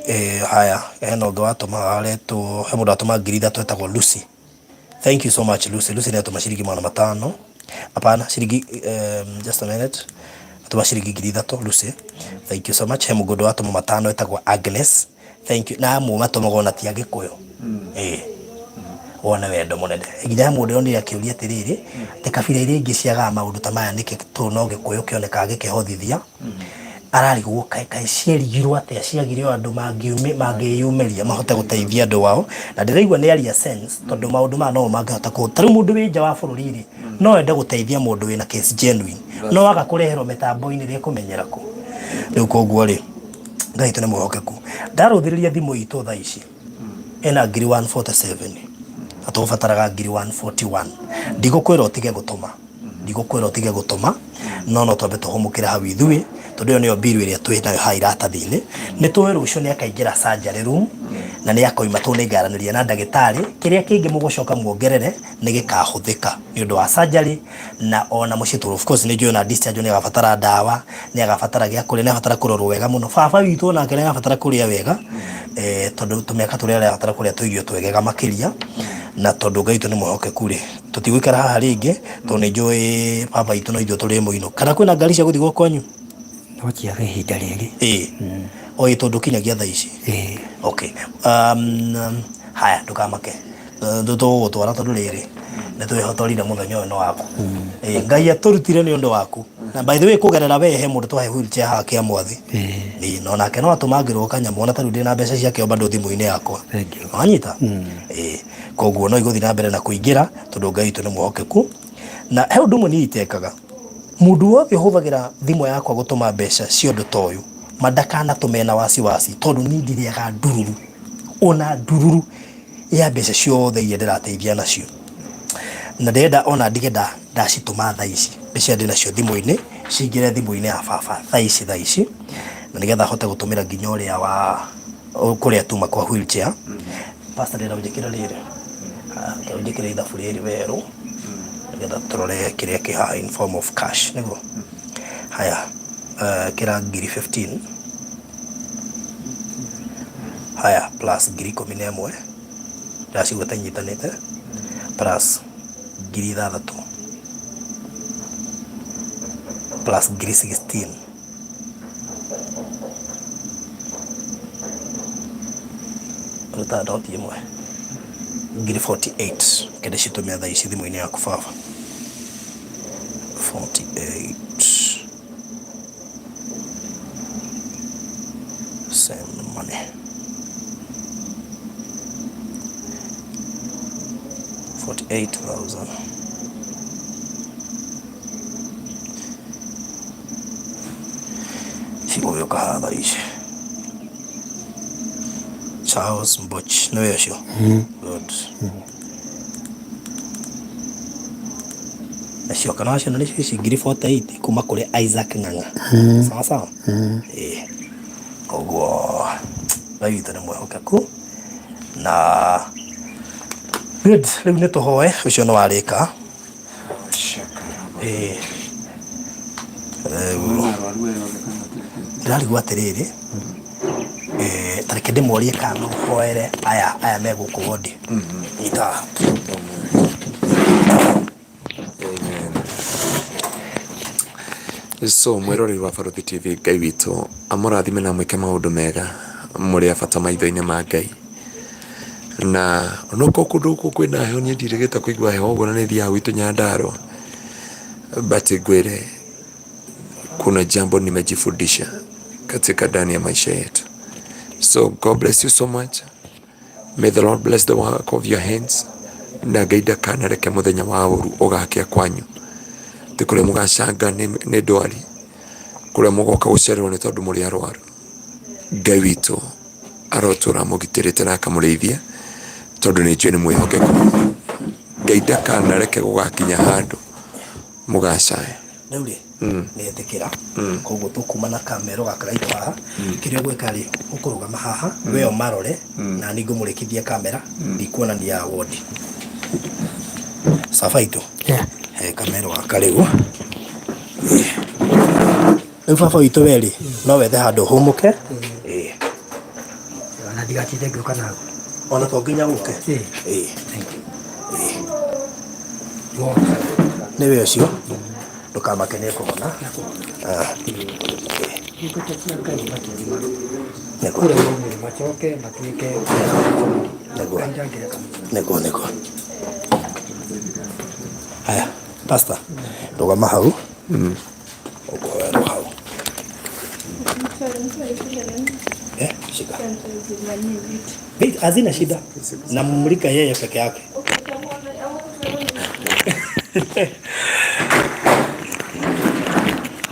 eh, haya hena ũngĩ watũma aretwo he mũndũ watũma 3000 etagwo Lucy. Thank you so much Lucy. Lucy nĩatũma ciringi 500. Hapana, ciringi just a minute. Atũma ciringi 3000 Lucy. Thank you so much. He mũndũ watũma 500 etagwo Agnes. Thank you. Na amwe matũmaga ona ti Agĩkũyũ. Ĩĩ. Wone wendo mũnene. Nginya he mũndũ onire akĩũria atĩrĩrĩ, atĩ kabira iria ingĩ ciagaga maũndũ ta maya nĩkĩ tondũ no Gĩkũyũ kĩonekaga gĩkĩhothithia. Ararigwo kaĩ kaĩ cierigirwo atĩa ciagire o andũ mangĩyumĩria mahote gũteithia andũ ao. Na ndĩraigua nĩ aria sense tondũ maũndũ maya nomo mangĩhota kũ ta rĩu mũndũ wĩ nja wa bũrũri rĩ, no ende gũteithia mũndũ wĩna case genuine, no aga kũreherwo mĩtambo-inĩ rĩ ekũmenyera kũ? Rĩu koguo rĩ, Ngai witũ nĩ mwĩhokeku. Ndarũthĩrĩria thimũ itũ thaa ici ĩna 147,000 na tũgũbataraga 141,000. Ndigũkwĩra ũtige gũtũma, ndigũkwĩra ũtige gũtũma, no no twambe tũhũmũkĩre hau ithuĩ tondũ ĩyo nĩyo mbiru ĩrĩa twĩ nayo haha iratathi-inĩ. Nĩ tũĩ rũciũ nĩ akaingĩra surgery room na nĩ akoima tondũ nĩ ngaranĩria na ndagĩtarĩ. Kĩrĩa kĩngĩ mũgũcoka muongerere nĩ gĩkahũthĩka nĩ ũndũ wa surgery na ona mũciĩ tondũ of course nĩ njũĩ ona discharge nĩ agabatara ndawa, nĩ agabatara gĩa kũrĩa, nĩ agabatara kũrorwo wega mũno. Baba witũ onake nĩ arabatara kũrĩa wega tondũ tũmĩaka tũrĩa arabatara kũrĩa tũirio twegega makĩria, na tondũ Ngai witũ nĩ mwĩhokeku rĩ, tũtigũikara haha rĩngĩ tondũ nĩ njũĩ baba witũ no ithuĩ tũrĩmũinũkia. Kana kwĩna ngari cia gũthiĩ gwa kwanyu? No ciage ihinda rĩrĩ. Ĩĩ. O ĩ tondũ kinyagia thaa ici? Ĩĩ. Okay. Haya ndũkamake. Tũgũgũtwara tondũ rĩrĩ nĩ twĩhotorire mũthenya ũyũ nĩ waku. Ĩĩ, Ngai atũrutire nĩ ũndũ waku. Na by the way kũgerera we he mũndũ twahe wheelchair haha Kĩamwathi. Ĩĩ, na onake no atũmangĩrwo kanyamũ ona ta rĩu ndĩna mbeca ciake o bado thimũ-inĩ yakwa. Thank you. Wanyita? Ĩĩ. Koguo no igũthiĩ na mbere na kũingĩra tondũ Ngai witũ nĩ mwĩhokeku. Na he ũndũ ũmwe niĩ itekaga. Mũndũ wothe ũhũthagĩra thimũ yakwa gũtũma mbeca cia ũndũ ta ũyũ, ma ndakanatũme na wasiwasi tondũ niĩ ndirĩaga ndururu, ona ndururu ya mbeca ciothe iria ndĩrateithia nacio. Na ndĩrenda ona ndige ndacitũma thaa ici, mbeca iria ndĩnacio thimũ-inĩ, cingĩre thimũ-inĩ ya baba thaa ici thaa ici, na nĩgetha hote gũtũmĩra nginya ũrĩa wa kũrĩa tuma kwa wheelchair. Pastor ndĩrenda ũnjĩkĩre rĩrĩ, reke ũnjĩkĩre ithabu rĩrĩ werũ, nĩgetha tũrore kĩrĩa kĩ haha in form of cash, nĩguo? Haya, ĩkĩra 15,000, haya plus 11,000, ndĩracigweta inyitanĩte, plus 6,000, plus 16,000. Ruta noti ĩmwe 48,000 kende citũmĩra thaa ici thimũ-inĩ yaku baba 48 send money 48,000. Cigũgĩũka haha thaa ici. Charles Mboch nĩwe ũcio? Good. Nacio kana waciona nĩcio ici 48,000 kuma kũrĩ Isaac Ng'ang'a. Sawa sawa? Ĩĩ. Koguo Ngai witũ nĩ mwĩhokeku na good. Rĩu nĩ tũhoe ũcio nĩ warĩka. Ĩĩ. Rĩu ndĩrarigwo atĩrĩrĩ, eh, ta reke ndĩmorie kana no hoere aya aya me gũkũ wondi. Nyita haha. So mwĩroreri wa Barũthi TV, Ngai witũ amũrathime na amwĩke maũndũ mega mũrĩ a bata maitho-inĩ ma Ngai. Na onokorwo kũndũ gũkũ kwĩna heho niĩ ndirĩgĩte kũigua heho ũguo na nĩ thiaga gwitũ Nyandarũa, but ngwĩre kuna jambo nimejifundisha katika ndani ya maisha yetu. So God bless you so much. May the Lord bless the work of your hands. Na Ngai ndakanareke mũthenya wa ũru ũgakĩa kwanyu. Ti kũrĩa mũgacanga nĩ ndwari, kũrĩa mũgoka gũcererwo nĩ tondũ mũrĩ arwaru. Ngai witũ arotũra amũgitĩrĩte na akamũrĩithia tondũ nĩ njũĩ nĩ mwĩhokeku. Ngai ndakanareke gũgakinya handũ mũgacaya. Rĩu rĩ, nĩ ĩtĩkĩra. Koguo tũkuma na kamero gaka gaitũ haha. Kĩrĩa ũgwĩka rĩ, ũkũrũgama haha, we ũmarore, na niĩ ngũmũrĩkithie kamera, ndikuonania wondi. Baba itũ, Yeah. he kamero gaka rĩu. Rĩu baba witũ we rĩ, no wethe handũ ũhũmũke. Ĩĩ. Ona ndigatinde ngĩũka nawe. Ona to nginya ũke. Ĩĩ. Ĩĩ. Thank you. Nĩwe ũcio. Ndũkamake nĩ ekũhona. Ah. Hingo cia Ngai makĩthima. Nĩguo. Kũrĩa maumire macoke matuĩke Nĩguo. Ngai ndangĩreka mũndũ. Nĩguo nĩguo. Haya, pastor, rũgama hau. Ũkũhoerwo hau. Eh, shika. Wait, hazina shida. Namulika yeye peke yake.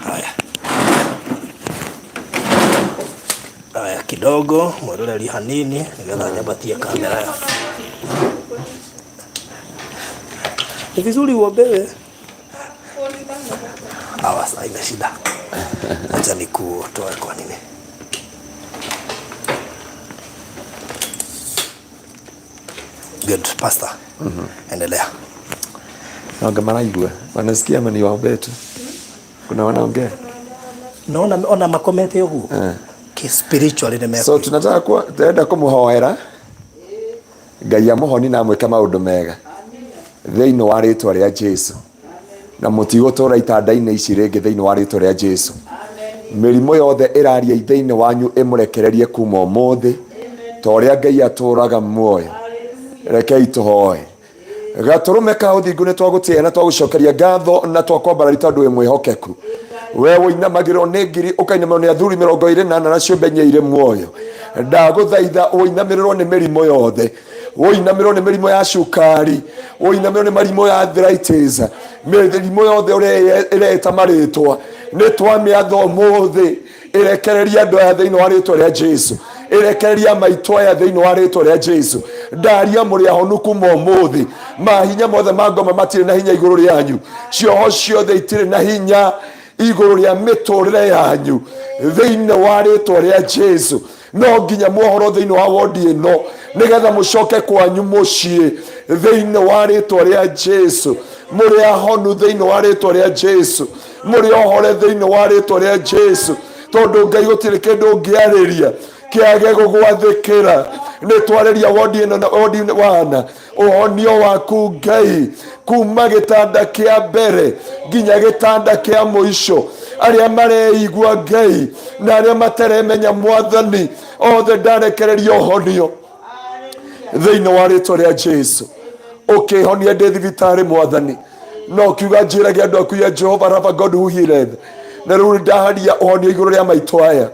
Haya. Haya kidogo mwĩroreri hanini nigetha nyambatie kamera ya. Ni vizuri uombewe. Awa, haina shida. Acha nikutoe kwa nini. Good, pastor. Endelea. Anga maraigua wanasikia ama ni waombee tu? Kuna wanaongea Naona ona makomete ũguo. Eh. Ki spiritually nĩ so tunataka kuwa turenda kumuhoera Ngai amuhoni na amwĩke maũndũ mega thĩinĩ wa rĩtwa rĩa Jesu na mũtigũtũra itanda-inĩ ici rĩngĩ thĩinĩ wa rĩtwa rĩa Jesu. Mĩrimũ yothe ĩraria thĩinĩ wanyu ĩmũrekererie kuma ũmũthĩ ta ũrĩa Ngai atũraga muoyo. Rekei tũhoe. Gatũrũme ka ũthingu nĩ twagũtĩĩa na twagũcokeria ngatho na twakwambarari tondũ wĩ mwĩhokeku. We ũinamagĩrwo nĩ ngiri ũkainamĩrwo nĩ athuri 24 na ciũmbe inya irĩ muoyo. Ndagũthaitha ũinamĩrĩrwo nĩ mĩrimũ yothe, ũinamĩrĩrwo nĩ mĩrimũ ya cukari, ũinamĩrĩrwo nĩ mĩrimũ ya arthritis, mĩrimũ yothe ũrĩa ĩreta marĩtwa nĩ twamĩatha ũmũthĩ ĩrekereria andũ aya thĩinĩ wa rĩtwa rĩa Jesu, ĩrekereria maitũ aya thĩinĩ wa rĩtwa rĩa Jesu. Ndaria mũrĩ ahonu kuma ũmũthĩ, mahinya mothe ma ngoma matirĩ na hinya igũrũ rĩanyu, cioho ciothe itirĩ na hinya igũrũ rĩa mĩtũrĩre yanyu thĩinĩ wa rĩtwa rĩa Jesu. No nginya muohorwo thĩinĩ wa wondi ĩno nĩgetha mũcoke kwanyu mũciĩ thĩinĩ wa rĩtwa rĩa Jesu. Mũrĩ ahonu thĩinĩ wa rĩtwa rĩa Jesu, mũrĩ ohore thĩinĩ wa rĩtwa rĩa Jesu, tondũ Ngai gũtirĩ kĩndũ ũngĩarĩria kĩage gũgwathĩkĩra. Nĩ twarĩria wondi ĩno na wondi wana ũhonio waku Ngai kuma gĩtanda kĩa mbere nginya gĩtanda kĩa mũico. Arĩa mareigua Ngai na arĩa mataremenya Mwathani othe ndarekereria ũhonio thĩinĩ wa rĩtwa rĩa Jesu. Ũkĩhonia ndĩ thibitarĩ Mwathani, no kiuga njĩrage andũ aku ya Jehova Rafa God who healeth, na rĩu ndaharia ũhonio igũrũ rĩa maitũ aya,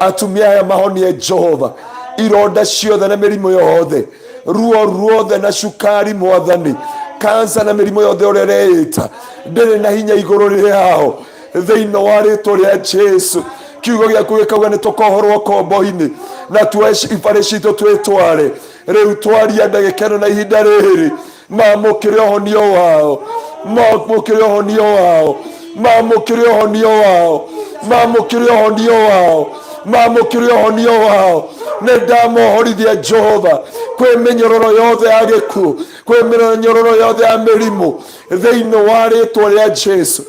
atumia aya mahonie Jehova ironda ciothe na mĩrimũ yothe, ruo ruothe na cukari Mwathani, kansa na mĩrimũ yothe ũrĩa ĩreĩta ndĩrĩ na hinya igũrũ rĩao thĩinĩ wa rĩtwa rĩa Jesu. Kiugo gĩaku gĩkauga nĩ tũkohorwo kombo-inĩ na tuoe ibarĩ citũ twĩtware. Rĩu twaria ndagĩka ĩno na ihinda rĩrĩ, mamũkĩre ũhonio wao, mamũkĩre ũhonio wao, mamũkĩre ũhonio wao, mamũkĩre ũhonio wao, mamũkĩre ũhonio wao. Nĩ ndamohorithia Jehova kwĩ mĩnyororo yothe ya gĩkuũ, kwĩ mĩnyororo yothe ya mĩrimũ thĩinĩ wa rĩtwa rĩa Jesu.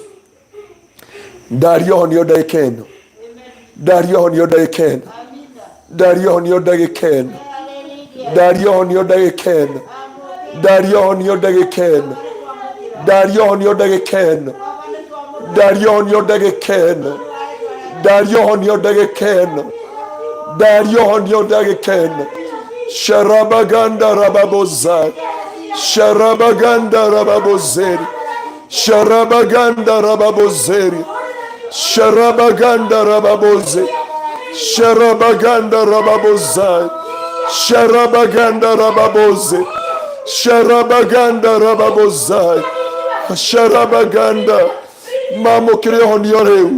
Ndaria ũhonio ndagĩka ĩno, ndaria ũhonio ndagĩka ĩno, ndaria ũhonio ndagĩka ĩno, ndaria ũhonio ndagĩka ĩno, ndaria ũhonio ndagĩka ĩno, ndaria ũhonio ndagĩka ĩno, ndaria ũhonio ndagĩka ĩno, ndaria ũhonio ndagĩka ĩno, ndaria ũhonio ndagĩka ĩno. Sharabaganda rababozari, sharabaganda rababozeri, sharabaganda rababozeri, sharabaganda rababoze, sharabaganda rababozai, sharabaganda rababoze, sharabaganda rababozai, sharabaganda. Mamũkĩre ũhonio rĩu,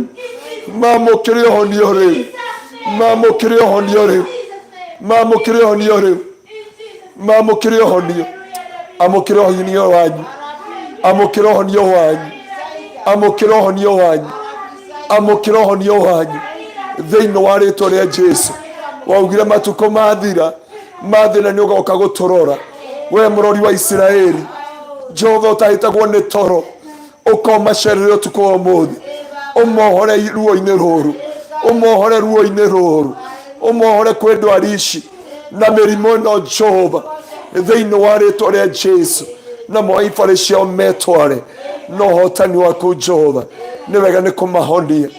mamũkĩre ũhonio rĩu, mamũkĩre ũhonio rĩu, mamũkĩre ũhonio rĩu, mamũkĩre ũhonio, amũkĩre ũhonio wanyu, amũkĩre ũhonio wanyu, Amũkĩra ũhonio wanyu, amũkĩra ũhonio wanyu thĩinĩ wa rĩtwa rĩa Jesu. Waugire matukũ mathira mathĩna nĩ ũgoka gũtũrora, we mũrori wa Isiraeli. Jehova ũtahĩtagwo nĩ toro, ũkomacerere ũtukũ wa ũmũthĩ, ũmohore ruo-inĩ rũrũ, ũmohore ruo-inĩ rũrũ, ũmohore kwĩ ndwari ici na mĩrimũ ĩno Jehova, thĩinĩ wa rĩtwa rĩa Jesu. Na moe ibarĩ ciao metware na ũhotani waku Jehova. Nĩ wega nĩ kũmahonia,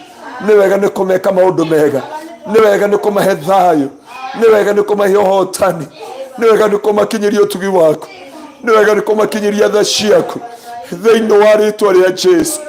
nĩ wega nĩ kũmeka maũndũ mega, nĩ wega nĩ kũmahe thayũ, nĩ wega nĩ kũmahe ũhotani, nĩ wega nĩ kũmakinyĩria ũtugi waku, nĩ wega nĩ kũmakinyĩria tha ciaku thĩinĩ wa rĩtwa rĩa Jesu.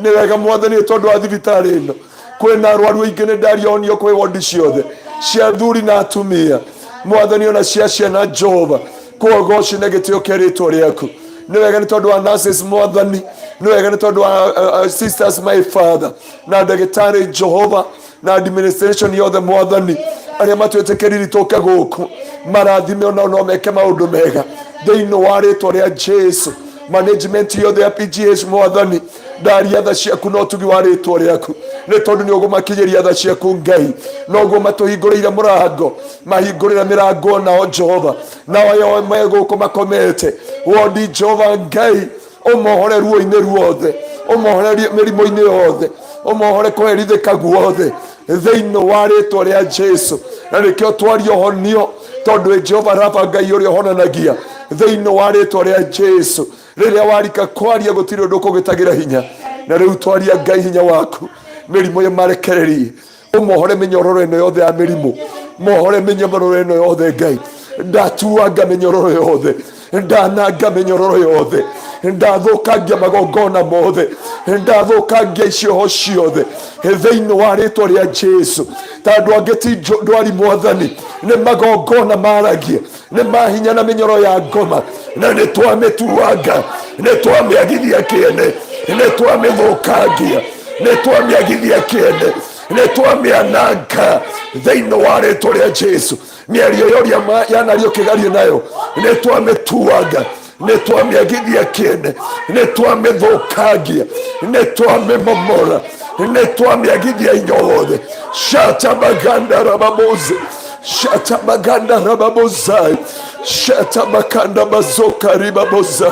Nĩ wega Mwathani, tondũ wa thibitarĩ ĩno kwĩna arwaru aingĩ, nĩ ndarionio kwĩ wondi ciothe cia athuri na atumia Mwathani, ona cia ciana Jehova, kũgoci na gĩtĩo kĩa rĩtwa rĩaku. Nĩ wega nĩ tondũ wa nurses Mwathani, nĩ wega nĩ tondũ wa sisters my father, na ndagĩtarĩ Jehova, na administration yothe Mwathani, arĩa matwĩtĩkĩrire tũke gũkũ, marathime onao no meke maũndũ mega thĩinĩ wa rĩtwa rĩa Jesu. Management yothe ya PGH Mwathani, ndaria tha ciaku na ũtugi wa rĩtwa rĩaku, nĩ tondũ nĩ ũgũmakinyĩria tha ciaku Ngai. Noguo matũhingũrĩire mũrango, mahingũrĩre mĩrango nao Jehova, nao aya me gũkũ makomete wondi Jehova Ngai, ũmohore ruo-inĩ ruothe, ũmohore mĩrimũ-inĩ yothe, ũmohore kũherithĩka guothe thĩinĩ wa rĩtwa rĩa Jesu. Na nĩkĩo twaria ũhonio, tondũ ĩ Jehova Rafa, Ngai ũrĩa ũhonanagia, thĩinĩ wa rĩtwa rĩa Jesu. Rĩrĩa warika kwaria gũtirĩ ũndũ ũkũgĩtagĩra hinya, na rĩu twaria Ngai hinya waku, mĩrimũ ĩmarekererie, ũmohore mĩnyororo ĩno yothe ya mĩrimũ, mohore mĩnyororo ĩno yothe Ngai. Ndatuanga mĩnyororo yothe, ndananga mĩnyororo yothe, ndathũkangia magongona mothe, ndathũkangia icioho ciothe thĩinĩ wa rĩtwa rĩa Jesu. Ta andũ angĩ ti ndwari Mwathani, nĩ magongona maragia, nĩ mahinya na mĩnyoro ya ngoma, na nĩ twamĩtuanga, nĩ twamĩagithia kĩene, nĩ twamĩthũkangia, nĩ twamĩagithia kĩene, nĩ twamĩananga thĩinĩ wa rĩtwa rĩa Jesu. Mĩario yoria yanario kĩgario nayo nĩ twamĩtuanga, nĩ twamĩagithia kĩene, nĩ twamĩthũkangia, nĩ twamĩmomora, nĩ twamĩagithia hinya wothe. Shatabaganda rababoze, shatabaganda rababozai, shatabakanda bazoka ribabozai,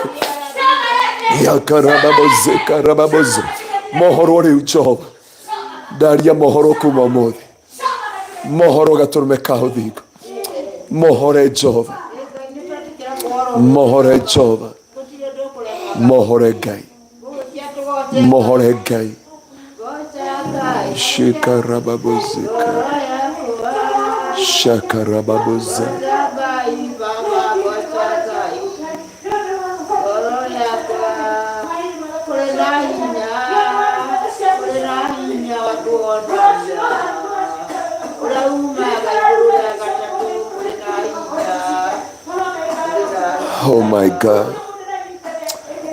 yakarababozeka rababoze. Mohoro rĩu Jehova, ndaria mohoro kuma ũmũthĩ, mohoro gatũrũme ka ũthingu, mohore Jehova, mohore Jehova, mohore Ngai, mohore Ngai. Shikarababozeka, shakarababoza. Oh my God.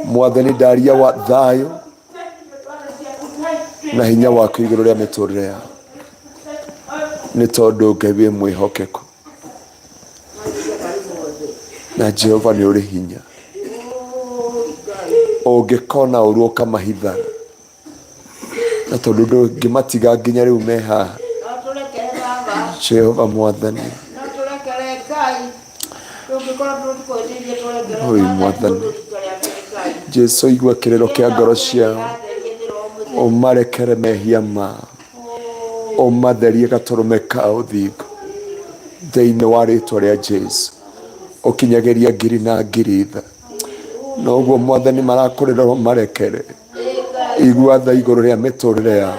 Mwathani, ndaria wa thayũ na hinya waku igũrũ rĩa mĩtũrĩre yao, nĩ tondũ Ngai wĩ mwĩhokeku na Jehova nĩ ũrĩ hinya. Ũngĩkona ũru ũkamahitha, na tondũ ndũngĩmatiga nginya rĩu me haha. Jehova Mwathani, oi Mwathani Jesu, igua kĩrĩro kĩa ngoro ciao, ũmarekere mehia mao, ũmatherie gatũrũme ka ũthingu thĩinĩ wa rĩtwa rĩa Jesu. Ũkinyagĩria ngiri na ngiri tha, noguo Mwathani marakũrĩra ũmarekere. Igua tha igũrũ rĩa mĩtũrĩre yao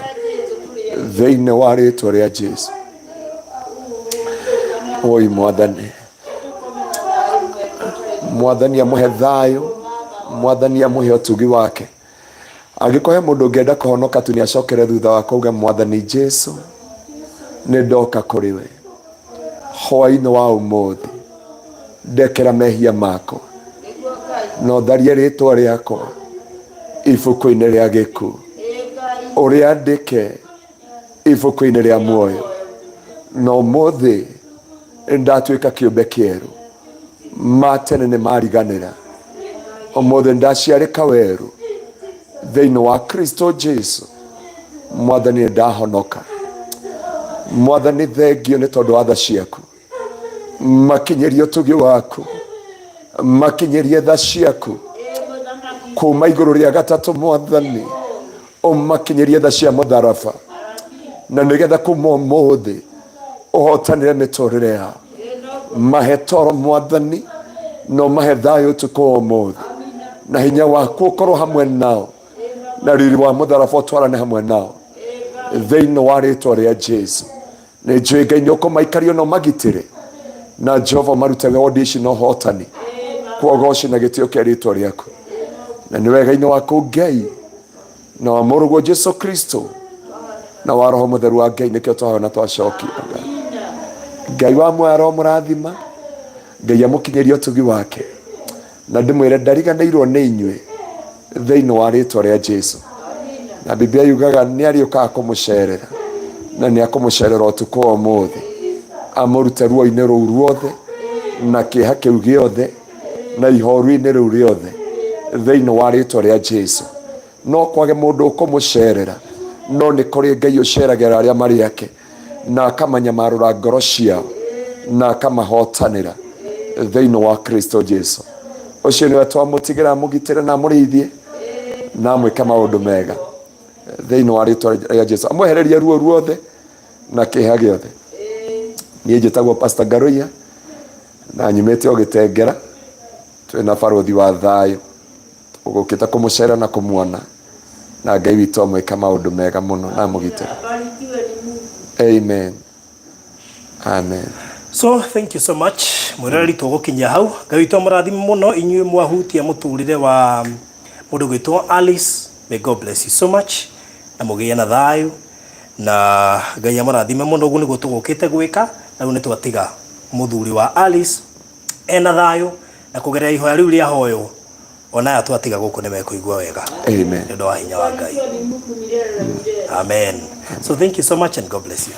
thĩinĩ wa rĩtwa rĩa Jesu. Oi Mwathani, Mwathani amũhe thayũ, Mwathani amũhe ũtugi wake. Angĩkorwo he mũndũ ũngĩenda kũhonoka tu, nĩ acokere thutha wa kuuga, Mwathani Jesu, nĩ ndoka kũrĩ we hwaĩ-inĩ wa ũmũthĩ, ndekera mehia makwa na ũtharie rĩtwa rĩakwa ibuku-inĩ rĩa gĩkuũ, ũrĩandĩke ibuku-inĩ rĩa muoyo, na ũmũthĩ ndatuĩka kĩũmbe kĩerũ, ma tene nĩ mariganĩra, ũmũthĩ ndaciarĩka werũ. Thĩinĩ wa Kristo Jesu, Mwathani nĩ ndahonoka. Mwathani thengio nĩ tondũ wa tha ciaku. Makinyĩrie ũtugi waku, makinyĩrie tha ciaku kuma igũrũ rĩa gatatũ. Mwathani, ũmakinyĩrie tha cia mũtharaba, na nĩgetha kuma ũmũthĩ ũhotanĩre mĩtũrĩre yao. Mahe toro, Mwathani, na ũmahe thayũ ũtukũ wa ũmũthĩ, na hinya waku ũkorwo hamwe nao, na riri wa mũtharaba ũtwarane hamwe nao thĩinĩ wa rĩtwa rĩa Jesu. Nĩ njũĩ Ngai nĩ ũkũmaikaria na ũmagitĩre, na Jehova marute wondi ici na ũhotani kuogoci na gĩtĩo kĩa rĩtwa rĩaku, na nĩ wega-inĩ waku Ngai, na wa mũrũguo Jesu Kristo, na wa Roho Mũtheru wa Ngai, nĩkĩo twahoya na twacokia. Ngai wa muoyo aromũrathima, Ngai amũkinyĩrie ũtugi wake, na ndĩmwĩre ndariganĩirwo nĩ inyuĩ thĩinĩ wa rĩtwa rĩa Jesu. Na Biblia yugaga nĩ arĩũkaga kũmũcerera, na nĩ akũmũcerera ũtukũ wa ũmũthĩ, amũrute ruo-inĩ rũu ruothe na kĩeha kĩu gĩothe na ihoru-inĩ rĩu rĩothe thĩinĩ wa rĩtwa rĩa Jesu. No kwage mũndũ ũkũmũcerera, no nĩ kũrĩ Ngai ũceragĩra arĩa marĩ ake na akamanyamarũra ngoro ciao na akamahotanĩra thĩinĩ wa Kristo Jesu. Ũcio nĩwe twamũtigĩra amũgitĩre na amũrĩithie na amwĩke maũndũ mega thĩinĩ wa rĩtwa rĩa Jesu, amwehererie ruo ruothe na kĩeha gĩothe. Niĩ njĩtagwo Pastor Ngaruiya na nyumĩte o Gĩtengera, twĩna barũthi wa thayũ ũgũkĩte kũmũcera na kũmuona, na Ngai witũ amwĩke maũndũ mega mũno na amũgitĩre. Amen. Amen. So thank you so much, mwĩroreri. Tũgũkinyia hau. Ngai witũ amũrathime mũno inyuĩ mwahutia mũtũrĩre wa mũndũ gwĩtwo Alice. May God bless you so much, na mũgĩe na thayũ, na Ngai amũrathime mũno. Ũguo nĩguo tũgũkĩte gwĩka, na rĩu nĩ twatiga mũthuri wa Alice ena thayũ, na kũgerera ihoya rĩu rĩa hoywo, ona aya twatiga gũkũ nĩ mekũigua wega. Amen. Nĩ ũndũ wa hinya wa Ngai. Amen. So thank you so much and God bless you.